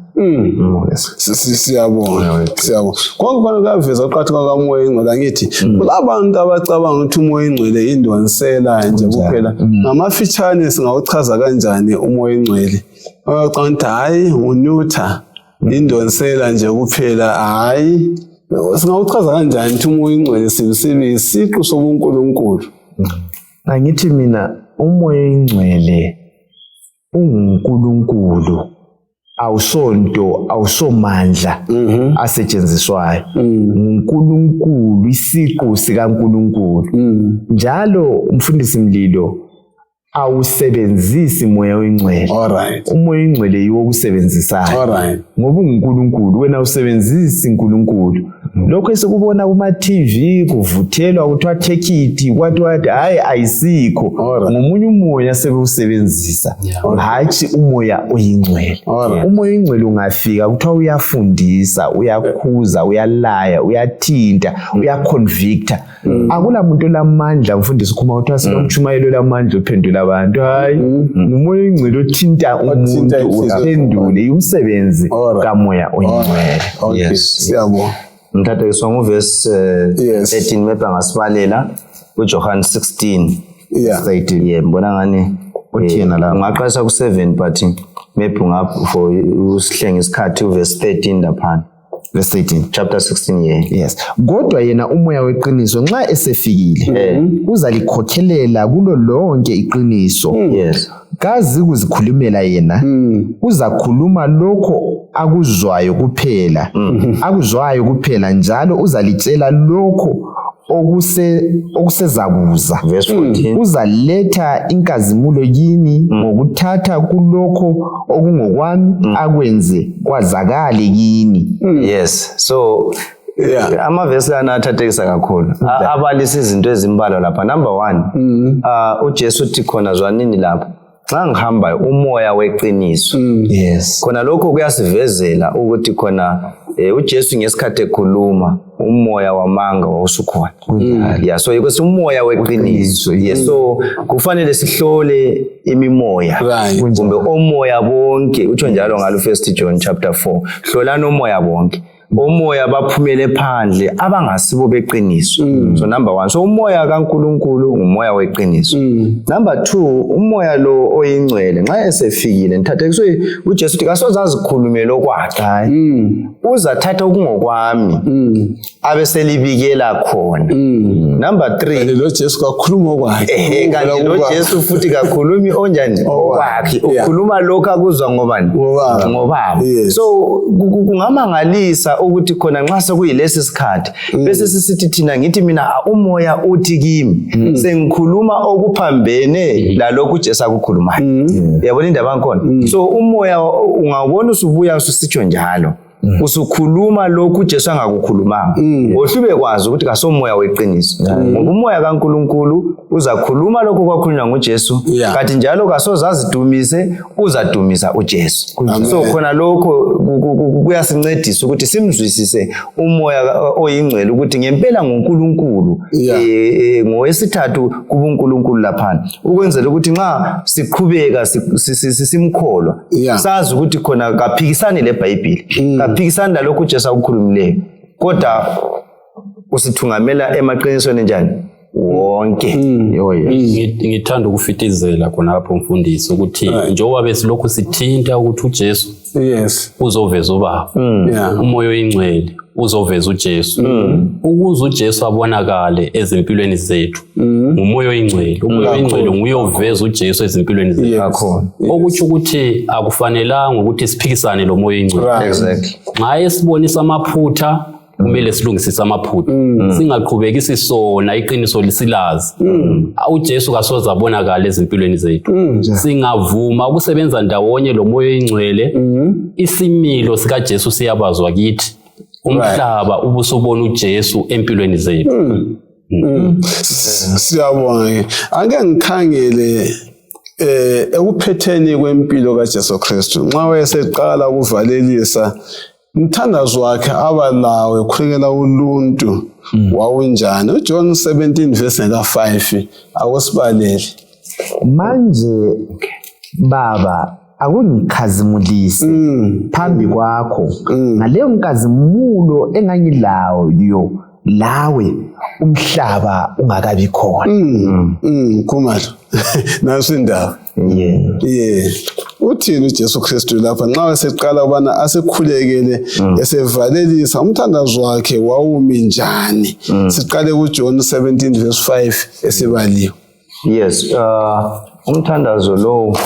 Speaker 2: Yes.
Speaker 1: Siyabonga, siyabonga. Konke khona kuyaveza ukuqakatheka kaMoya oyiNgcwele. Angithi kulabantu abacabanga ukuthi uMoya oyiNgcwele indonsela nje kuphela. Ngamafitshane singawuchaza kanjani uMoya oyiNgcwele? Abacabanga ukuthi hhayi, ngunutha, indonsela nje kuphela, hhayi. Singawuchaza kanjani ukuthi uMoya oyiNgcwele sibe isiqu sobuNkulunkulu?
Speaker 2: Angithi mina uMoya oyiNgcwele unguNkulunkulu, awusonto, awusomandla asetshenziswayo, nguNkulunkulu, isiqu sikaNkulunkulu. Njalo umfundisi Mlilo, awusebenzisi Moya oyiNgcwele.
Speaker 1: All right.
Speaker 2: UMoya oyiNgcwele yiwo okusebenzisayo.
Speaker 1: All right.
Speaker 2: Ngoba unguNkulunkulu, wena usebenzisi uNkulunkulu. Lokho esikubona kuma TV kuvuthelwa kuthiwa take it, kwathi hayi, ayisikho.
Speaker 1: All right.
Speaker 2: Ngomunye umoya sebewusebenzisa, hatshi uMoya oyiNgcwele.
Speaker 1: All right.
Speaker 2: UMoya oyiNgcwele ungafika kuthiwa uyafundisa, uyakhuza, uyalaya, uyathinta, uyaconvicta. Akula muntu olamandla, mfundisi ukhuluma kuthiwa silomtshumayelo olamandla ophendula abantu. Hayi, nguMoya oyiNgcwele othinta umuntu,
Speaker 1: Othinta inhliziyo.
Speaker 2: uphendule, umsebenzi
Speaker 1: All right.
Speaker 2: kaMoya oyiNgcwele.
Speaker 1: Okay.
Speaker 3: Yes.
Speaker 1: Siyabonga.
Speaker 3: Mthathekiswa nguvesi
Speaker 1: Yes.
Speaker 3: 13, maybe angasibalela uJohn 16.
Speaker 1: Yeah.
Speaker 3: Yeah, mbona ngani
Speaker 2: Uthi yena lapho?
Speaker 3: Ungaqalisa ku-7, but maybe for usihlenga isikhathi uvesi 13 laphana.
Speaker 2: Verse 13.
Speaker 3: Chapter 16, yeah.
Speaker 2: Yes. Kodwa yena uMoya weqiniso nxa esefikile, uzalikhokhelela kulo lonke iqiniso. Kazi kuzikhulumela yena, uzakhuluma lokho akuzwayo kuphela. Akuzwayo kuphela, njalo uzalitshela lokho okusezakuza.
Speaker 3: Verse 14.
Speaker 2: Uzaletha inkazimulo kini ngokuthatha kulokho okungokwami akwenze kwazakale kini.
Speaker 3: Yes. So
Speaker 1: Yeah.
Speaker 3: amavesi lana athathekisa kakhulu. Abalisa izinto ezimbalwa lapha. Number 1. uJesu uthi khona zwanini lapha. Nxa ngihambayo umoya weqiniso.
Speaker 2: Yes.
Speaker 3: Khona lokho kuyasivezela ukuthi khona uJesu ngesikhathi ekhuluma umoya wamanga wawusukhona. Yeah, so yikho umoya weqiniso. Yes, so kufanele sihlole imimoya.
Speaker 1: Right.
Speaker 3: Kumbe omoya bonke, utsho njalo ngalo 1 John chapter 4. Hlolani omoya bonke. Omoya baphumele phandle abangasibo beqiniso. So number 1, so umoya kaNkuluNkulu ngumoya weqiniso. Number 2, umoya lo oyingcwele nxa esefikile ngithathekiswe uJesu uthi kasoze azikhulumele okwakhe. Uzathatha okungokwami abe selibikela khona. Number 3,
Speaker 1: Lo Jesu kakhuluma okwakhe.
Speaker 3: Kanti lo Jesu futhi kakhulumi onjani okwakhe, ukhuluma lokho akuzwa ngobani?
Speaker 1: Ngobaba.
Speaker 3: Ngobaba.
Speaker 1: Yes.
Speaker 3: So kungamangalisa ukuthi khona nxa sekuyilesi sikhathi bese sisithi thina ngithi mina umoya uthi kimi sengikhuluma okuphambene lalokhu uJesu akukhulumayo. Uyabona indaba yakhona? So umoya ungawubona usubuya ususitsho njalo. Usukhuluma lokhu uJesu angakukhulumanga. Ohlube kwazi ukuthi kasomoya weqiniso. Ngoba umoya kaNkuluNkulu uzakhuluma lokhu kwakhulunywa nguJesu, kanti njalo kasozazidumise, uzadumisa uJesu. So khona lokho kuyasincedisa ukuthi simzwisise umoya oyingcwele ukuthi ngempela nguNkulunkulu, ngowesithathu kubuNkulunkulu laphana, ukwenzela ukuthi nxa siqhubeka simkholwa, sazi ukuthi khona kaphikisani leBhayibhili, kaphikisani lalokhu uJesu akukhulumileyo, kodwa usithungamela emaqinisweni njani wonke.
Speaker 4: Ngithanda ukufitizela khonapho mfundisi ukuthi njengoba besilokhu sithinta ukuthi uJesu uzoveza ubaba, umoya oyingcwele uzoveza uJesu. Ukuze uJesu abonakale ezimpilweni zethu ngumoya oyingcwele. Umoya oyingcwele nguye oveza uJesu ezimpilweni zethu. Okutsho ukuthi akufanelanga ukuthi siphikisane lo moya oyingcwele.
Speaker 3: Exactly.
Speaker 4: Nxa esibonisa amaphutha kumele silungisise amaphutha, singaqhubekisi sona iqiniso lisilazi. uJesu kasoze abonakale ezimpilweni zethu. Singavuma ukusebenza ndawonye lo moya oyingcwele, isimilo sikaJesu siyabazwa kithi, umhlaba ubusubona uJesu empilweni zethu.
Speaker 1: Siyabonga. Ake ngikhangele ekuphetheni kwempilo kaJesu Kristu. Nxa wayeseqala ukuvalelisa umthandazo wakhe abalawo ekhulekela uluntu wawunjani? uJohn 17 verse 5 akusibalele.
Speaker 2: Manje baba akungikhazimulise phambi kwakho ngaleyo nkazimulo engangilayo lawe umhlaba ungakabi khona.
Speaker 1: Khumalo. Nansi indaba. Yeah. Uthini uJesu Kristu lapha nxa eseqala ubana asikhulekele esevalelisa umthandazo wakhe wawumi njani? Siqale kuJohn 17 verse 5 esibaliwe.
Speaker 3: Yes, umthandazo lo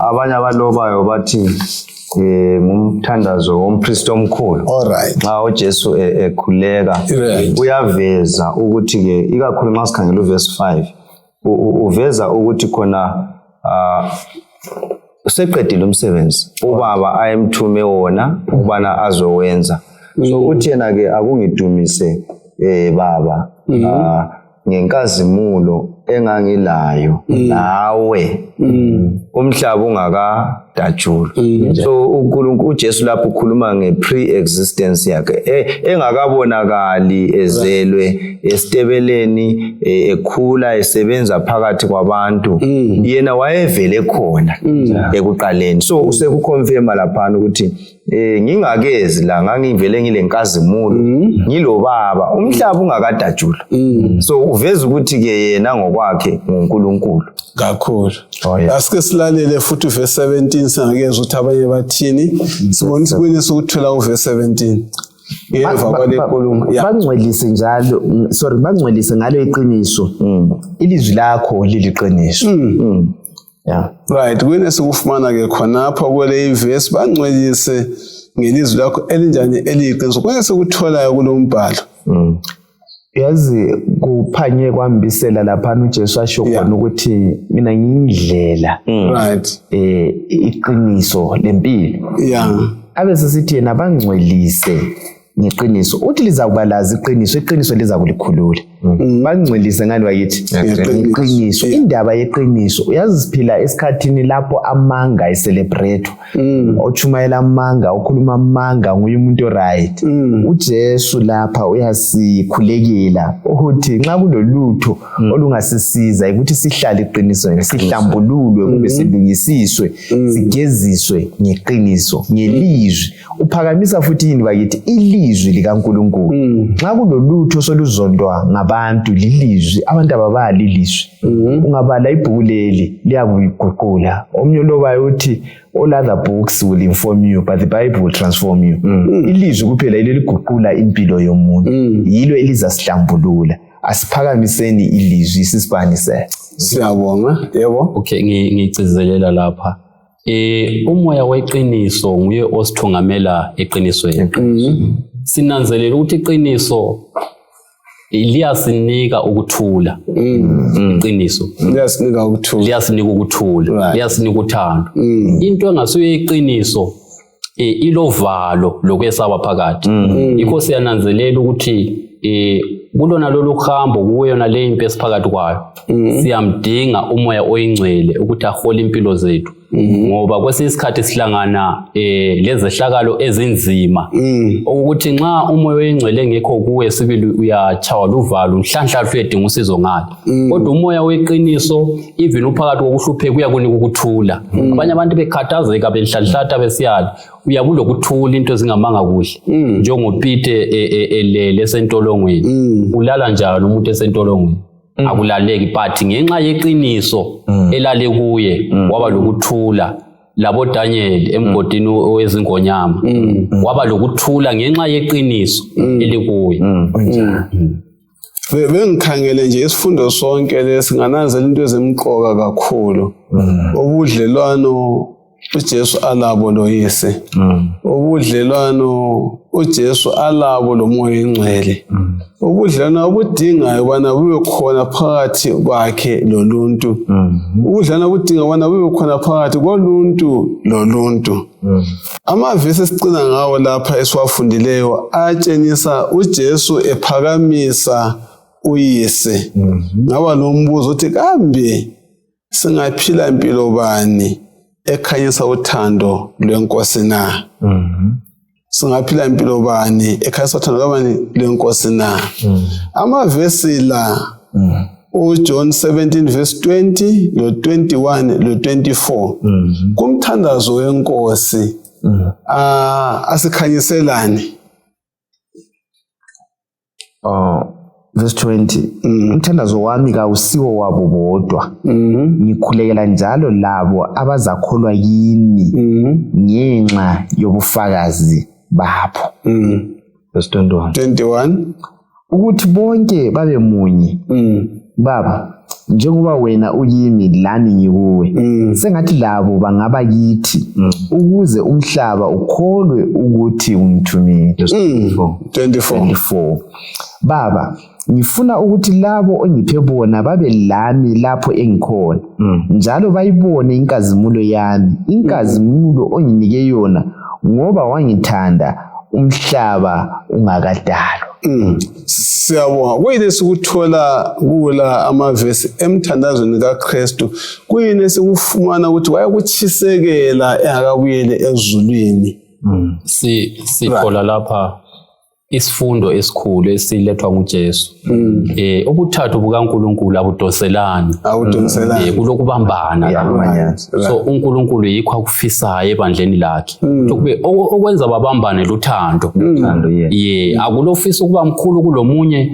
Speaker 3: abanye abalobayo bathi ngumthandazo wompristi omkhulu.
Speaker 1: All right.
Speaker 3: Nxa uJesu ekhuleka uyaveza ukuthi ke ikakhulu nxa sikhangela uverse 5 uveza ukuthi khona useqedile umsebenzi ubaba ayemthume wona ukubana azowenza. So uthi yena ke akungidumise baba ngenkazimulo engangilayo nawe umhlaba ungakadatshulwa. So uNkulunkulu uJesu lapho ukhuluma nge-pre-existence yakhe engakabonakali, ezelwe esitebeleni, ekhula esebenza phakathi kwabantu, yena wayevele khona ekuqaleni. So usekuconfirma laphana ukuthi ngingakezi la ngangivele ngilenkazimulo ngilobaba umhlaba ungakadatshulwa. So uveza ukuthi ke yena ngokwakhe nguNkulunkulu
Speaker 1: kakhulu. Asike silalele futhi uverse 17 singakeza ukuthi abanye bathini. Sibone sibone ukuthola uverse 17 ngemva kwale nkulumo.
Speaker 2: Bangcwelise njalo, sorry, bangcwelise ngalo iqiniso. Ilizwi lakho liliqiniso. Yeah.
Speaker 1: Right, kuyini esikufumana ke khonapha kule ivesi? Bangcwelise ngelizwi lakho elinjani eliyiqiniso. Kuyini esikutholayo kulo mbhalo?
Speaker 2: Yazi kuphanye kwambisela laphana uJesu asho khona ukuthi mina ngiyindlela
Speaker 1: Right.
Speaker 2: Iqiniso lempilo. Abe sesithi yena bangcwelise ngeqiniso. Uthi lizakuba lazi iqiniso, iqiniso lizakulikhulula. Bangcwelise ngani bakithi? Ngeqiniso. Indaba yeqiniso. Uyazi siphila esikhathini lapho amanga ecelebrate. Otshumayela amanga, okhuluma amanga nguye umuntu oright. UJesu lapha uyasikhulekela ukuthi nxa kulolutho olungasisiza ukuthi sihlale eqinisweni, sihlambululwe kumbe silungisiswe, sigeziswe ngeqiniso, ngelizwi. Uphakamisa futhi yini bakithi? Ilizwi likaNkulunkulu. Nxa kulolutho soluzondwa ngabantu lilizwi, abantu ababali ilizwi. Ungabala ibhuku leli liyakuyiguqula. Omunye ulobayo uthi all other books will inform you but the Bible will transform you. Ilizwi kuphela yilo eliguqula impilo yomuntu. Yilo elizasihlambulula. Asiphakamiseni ilizwi sisibanise.
Speaker 1: Siyabonga. Yebo.
Speaker 4: Okay, ngigcizelela lapha. Umoya weqiniso nguye osithungamela eqinisweni. Sinanzelela ukuthi iqiniso liyasinika ukuthula. Iqiniso
Speaker 1: liyasinika ukuthula,
Speaker 4: liyasinika ukuthula, liyasinika uthando. Into engasuye iqiniso ilovalo lokwesaba phakathi. Yikho siyananzelela ukuthi kulona lolu hambo, kuyona le impi esiphakathi kwayo, siyamdinga umoya oyingcwele ukuthi ahole impilo zethu. Ngoba kwesinye isikhathi sihlangana lezehlakalo ezinzima, ukuthi nxa umoya oyingcwele engekho kuwe sibili uyatshawa luvalo, nhlanhla uyedinga usizo ngalo. Kodwa umoya weqiniso even uphakathi kokuhlupheka uyakunika ukuthula. Abanye abantu bekhathazeka benhlanhlatha besiyala, uyakulokuthula into ezingamanga kuhle. NjengoPete elele esentolongweni, ulala njani umuntu esentolongweni? Akulaleki, but ngenxa yeqiniso elale kuye waba lokuthula. Labo Daniel emgodini wezingonyama waba lokuthula ngenxa yeqiniso elikuye.
Speaker 1: Bengikhangele nje isifundo sonke lesi ngananzela into ezimqoka kakhulu. Ubudlelwano uJesu alabo loyise, ubudlelwano uJesu alabo lomoya oyingcwele, ubudlelwano obudingayo ubana bube khona phakathi kwakhe loluntu, ubudlelwano obudinga ubana bube khona phakathi koluntu loluntu. Amavesi esicina ngawo lapha esiwafundileyo atshengisa uJesu ephakamisa uyise. Ngaba lombuzo uthi kambe singaphila impilo bani ekhanyisa uthando lwenkosi na? Singaphila impilo bani ekhanyisa uthando lwabani lwenkosi na? Amavesi la uJohn 17 verse 20 lo 21 lo 24 kumthandazo wenkosi asikhanyiselani.
Speaker 2: Verse 20, umthandazo wami kawusiwo wabo bodwa, ngikhulekela njalo labo abazakholwa kimi ngenxa yobufakazi babo. Verse
Speaker 1: 21,
Speaker 2: ukuthi bonke babe munye. Baba, njengoba wena ukimi lami ngikuwe, sengathi labo bangaba kithi, ukuze umhlaba ukholwe ukuthi ungithumile.
Speaker 1: 24.
Speaker 2: Baba, ngifuna ukuthi labo ongiphe bona babe lami lapho engikhona, njalo bayibone inkazimulo yami, inkazimulo onginike yona, ngoba wangithanda umhlaba ungakadalwa.
Speaker 1: Siyabonga. Kuyini esikuthola kula amavesi emthandazweni kaKristu? Kuyini esikufumana ukuthi wayekutshisekela engakabuyeli ezulwini?
Speaker 4: Sithola lapha isifundo esikhulu esilethwa nguJesu. Ubuthathu bukaNkulunkulu abudonselani.
Speaker 1: Awudonselani.
Speaker 4: Kulokubambana. So uNkulunkulu yikho akufisayo ebandleni lakhe. Kube okwenza babambane luthando. Ye, akulofisa ukuba mkhulu kulomunye,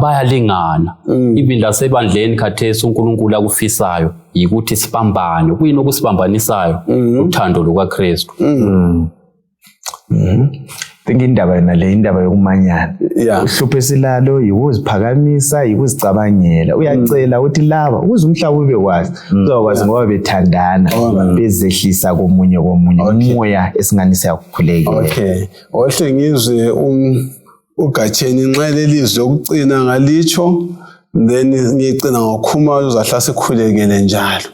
Speaker 4: bayalingana. Even lasebandleni khathesi uNkulunkulu akufisayo yikuthi sibambane. Kuyini okusibambanisayo? Uthando lukaKristu.
Speaker 2: Think indaba yona le, indaba yokumanyana. Uhlupho esilalo yikuziphakamisa, yikuzicabangela. Uyacela ukuthi laba ukuze umhlaba ube kwazi, uzakwazi ngoba bethandana, bezehlisa komunye komunye. Umoya esingani siyakukhulekela.
Speaker 1: Okay. Ohle ngizwe Ugatsheni nxa lelizwi lokucina ngalitsho then ngiyecina ngokhuma uzahla sikhulekele njalo.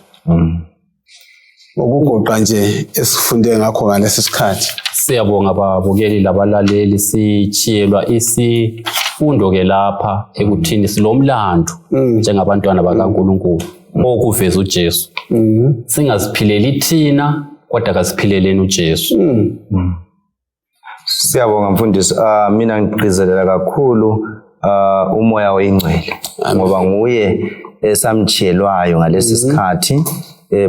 Speaker 1: Ukugoqa nje esifunde ngakho ngalesi sikhathi.
Speaker 4: Siyabonga babukeli labalaleli, sitshiyelwa isifundo ke lapha ekuthini silomlando njengabantwana bakaNkulunkulu okuveza uJesu. Singaziphileli thina kodwa kasiphileleni uJesu.
Speaker 3: Siyabonga mfundisi. Mina ngigcizelela kakhulu umoya oyingcwele ngoba nguye esamtshiyelwayo ngalesi sikhathi.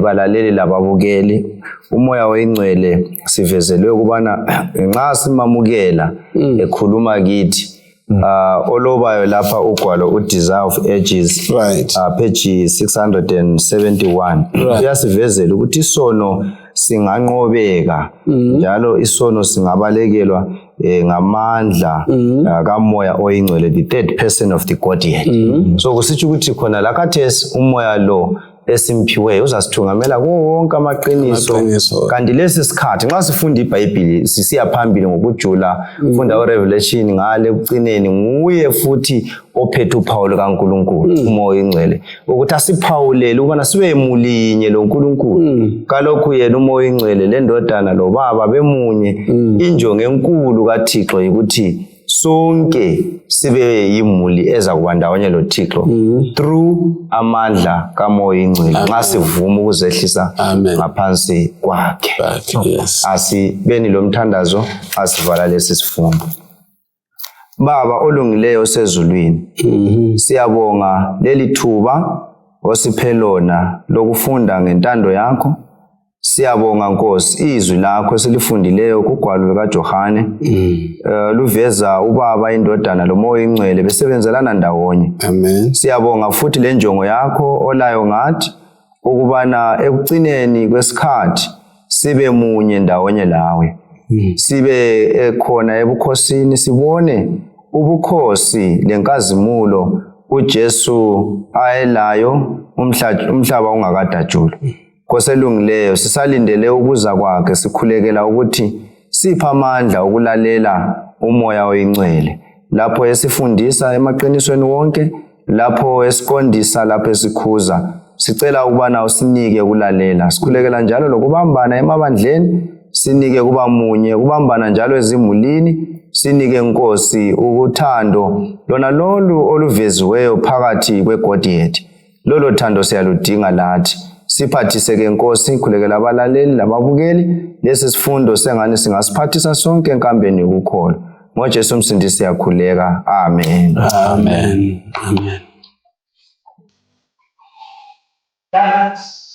Speaker 3: Balaleli lababukeli, umoya oyingcwele sivezelwe ukubana nxa simamukela ekhuluma kithi, olobayo lapha ugwalo uDesire of Ages, page 671, uyasivezela ukuthi isono singanqobeka njalo isono singabalekelwa ngamandla kamoya oyingcwele, the third person of the Godhead. So kusitsho ukuthi khona la khathesi umoya lo esimphiweyo uzasithungamela kuwo wonke amaqiniso. Kanti lesi sikhathi nxa sifunda iBhayibhili sisiya phambili ngokujula, funda uRevelation ngale ekucineni, nguye futhi ophethe uphawu lukaNkulunkulu, umoya oyingcwele, ukuthi asiphawulele ukubana sibe mulinye loNkulunkulu. Kalokhu yena umoya oyingcwele lendodana lobaba bemunye. Injongo enkulu kaThixo yikuthi sonke sibe yimuli ezakuba ndawonye loThixo through amandla kamoya oyingcwele, nxa sivuma ukuzehlisa ngaphansi kwakhe. Asibeni lomthandazo asivala lesi sifundo. Baba olungileyo osezulwini, siyabonga leli thuba osiphe lona lokufunda ngentando yakho. Siyabonga Nkosi izwi lakho esilifundileyo kugwalo lukaJohane, luveza ubaba, indodana lomoya oyingcwele besebenzelana ndawonye.
Speaker 1: Amen.
Speaker 3: Siyabonga futhi lenjongo yakho olayo ngathi ukubana ekucineni kwesikhathi sibe munye ndawonye lawe, sibe khona ebukhosini, sibone ubukhosi lenkazimulo uJesu ayelayo umhlaba ungakadatshulwa. Nkosi elungileyo, sisalindele ukuza kwakhe, sikhulekela ukuthi siphe amandla okulalela umoya oyingcwele lapho esifundisa emaqinisweni wonke, lapho esiqondisa, lapho esikhuza. Sicela ukubana usinike ukulalela. Sikhulekela njalo lokubambana emabandleni, sinike kuba munye, kubambana njalo ezimulini, sinike Nkosi uthando lona lolu oluveziweyo phakathi kweGodhead. Lolo thando siyaludinga lathi. Siphathise ke Nkosi, khulekela abalaleli lababukeli, lesi sifundo sengani singasiphathisa sonke enkambeni yokukholwa. NgoJesu umsindisi siyakhuleka. Amen.
Speaker 1: Amen. Amen.
Speaker 5: That's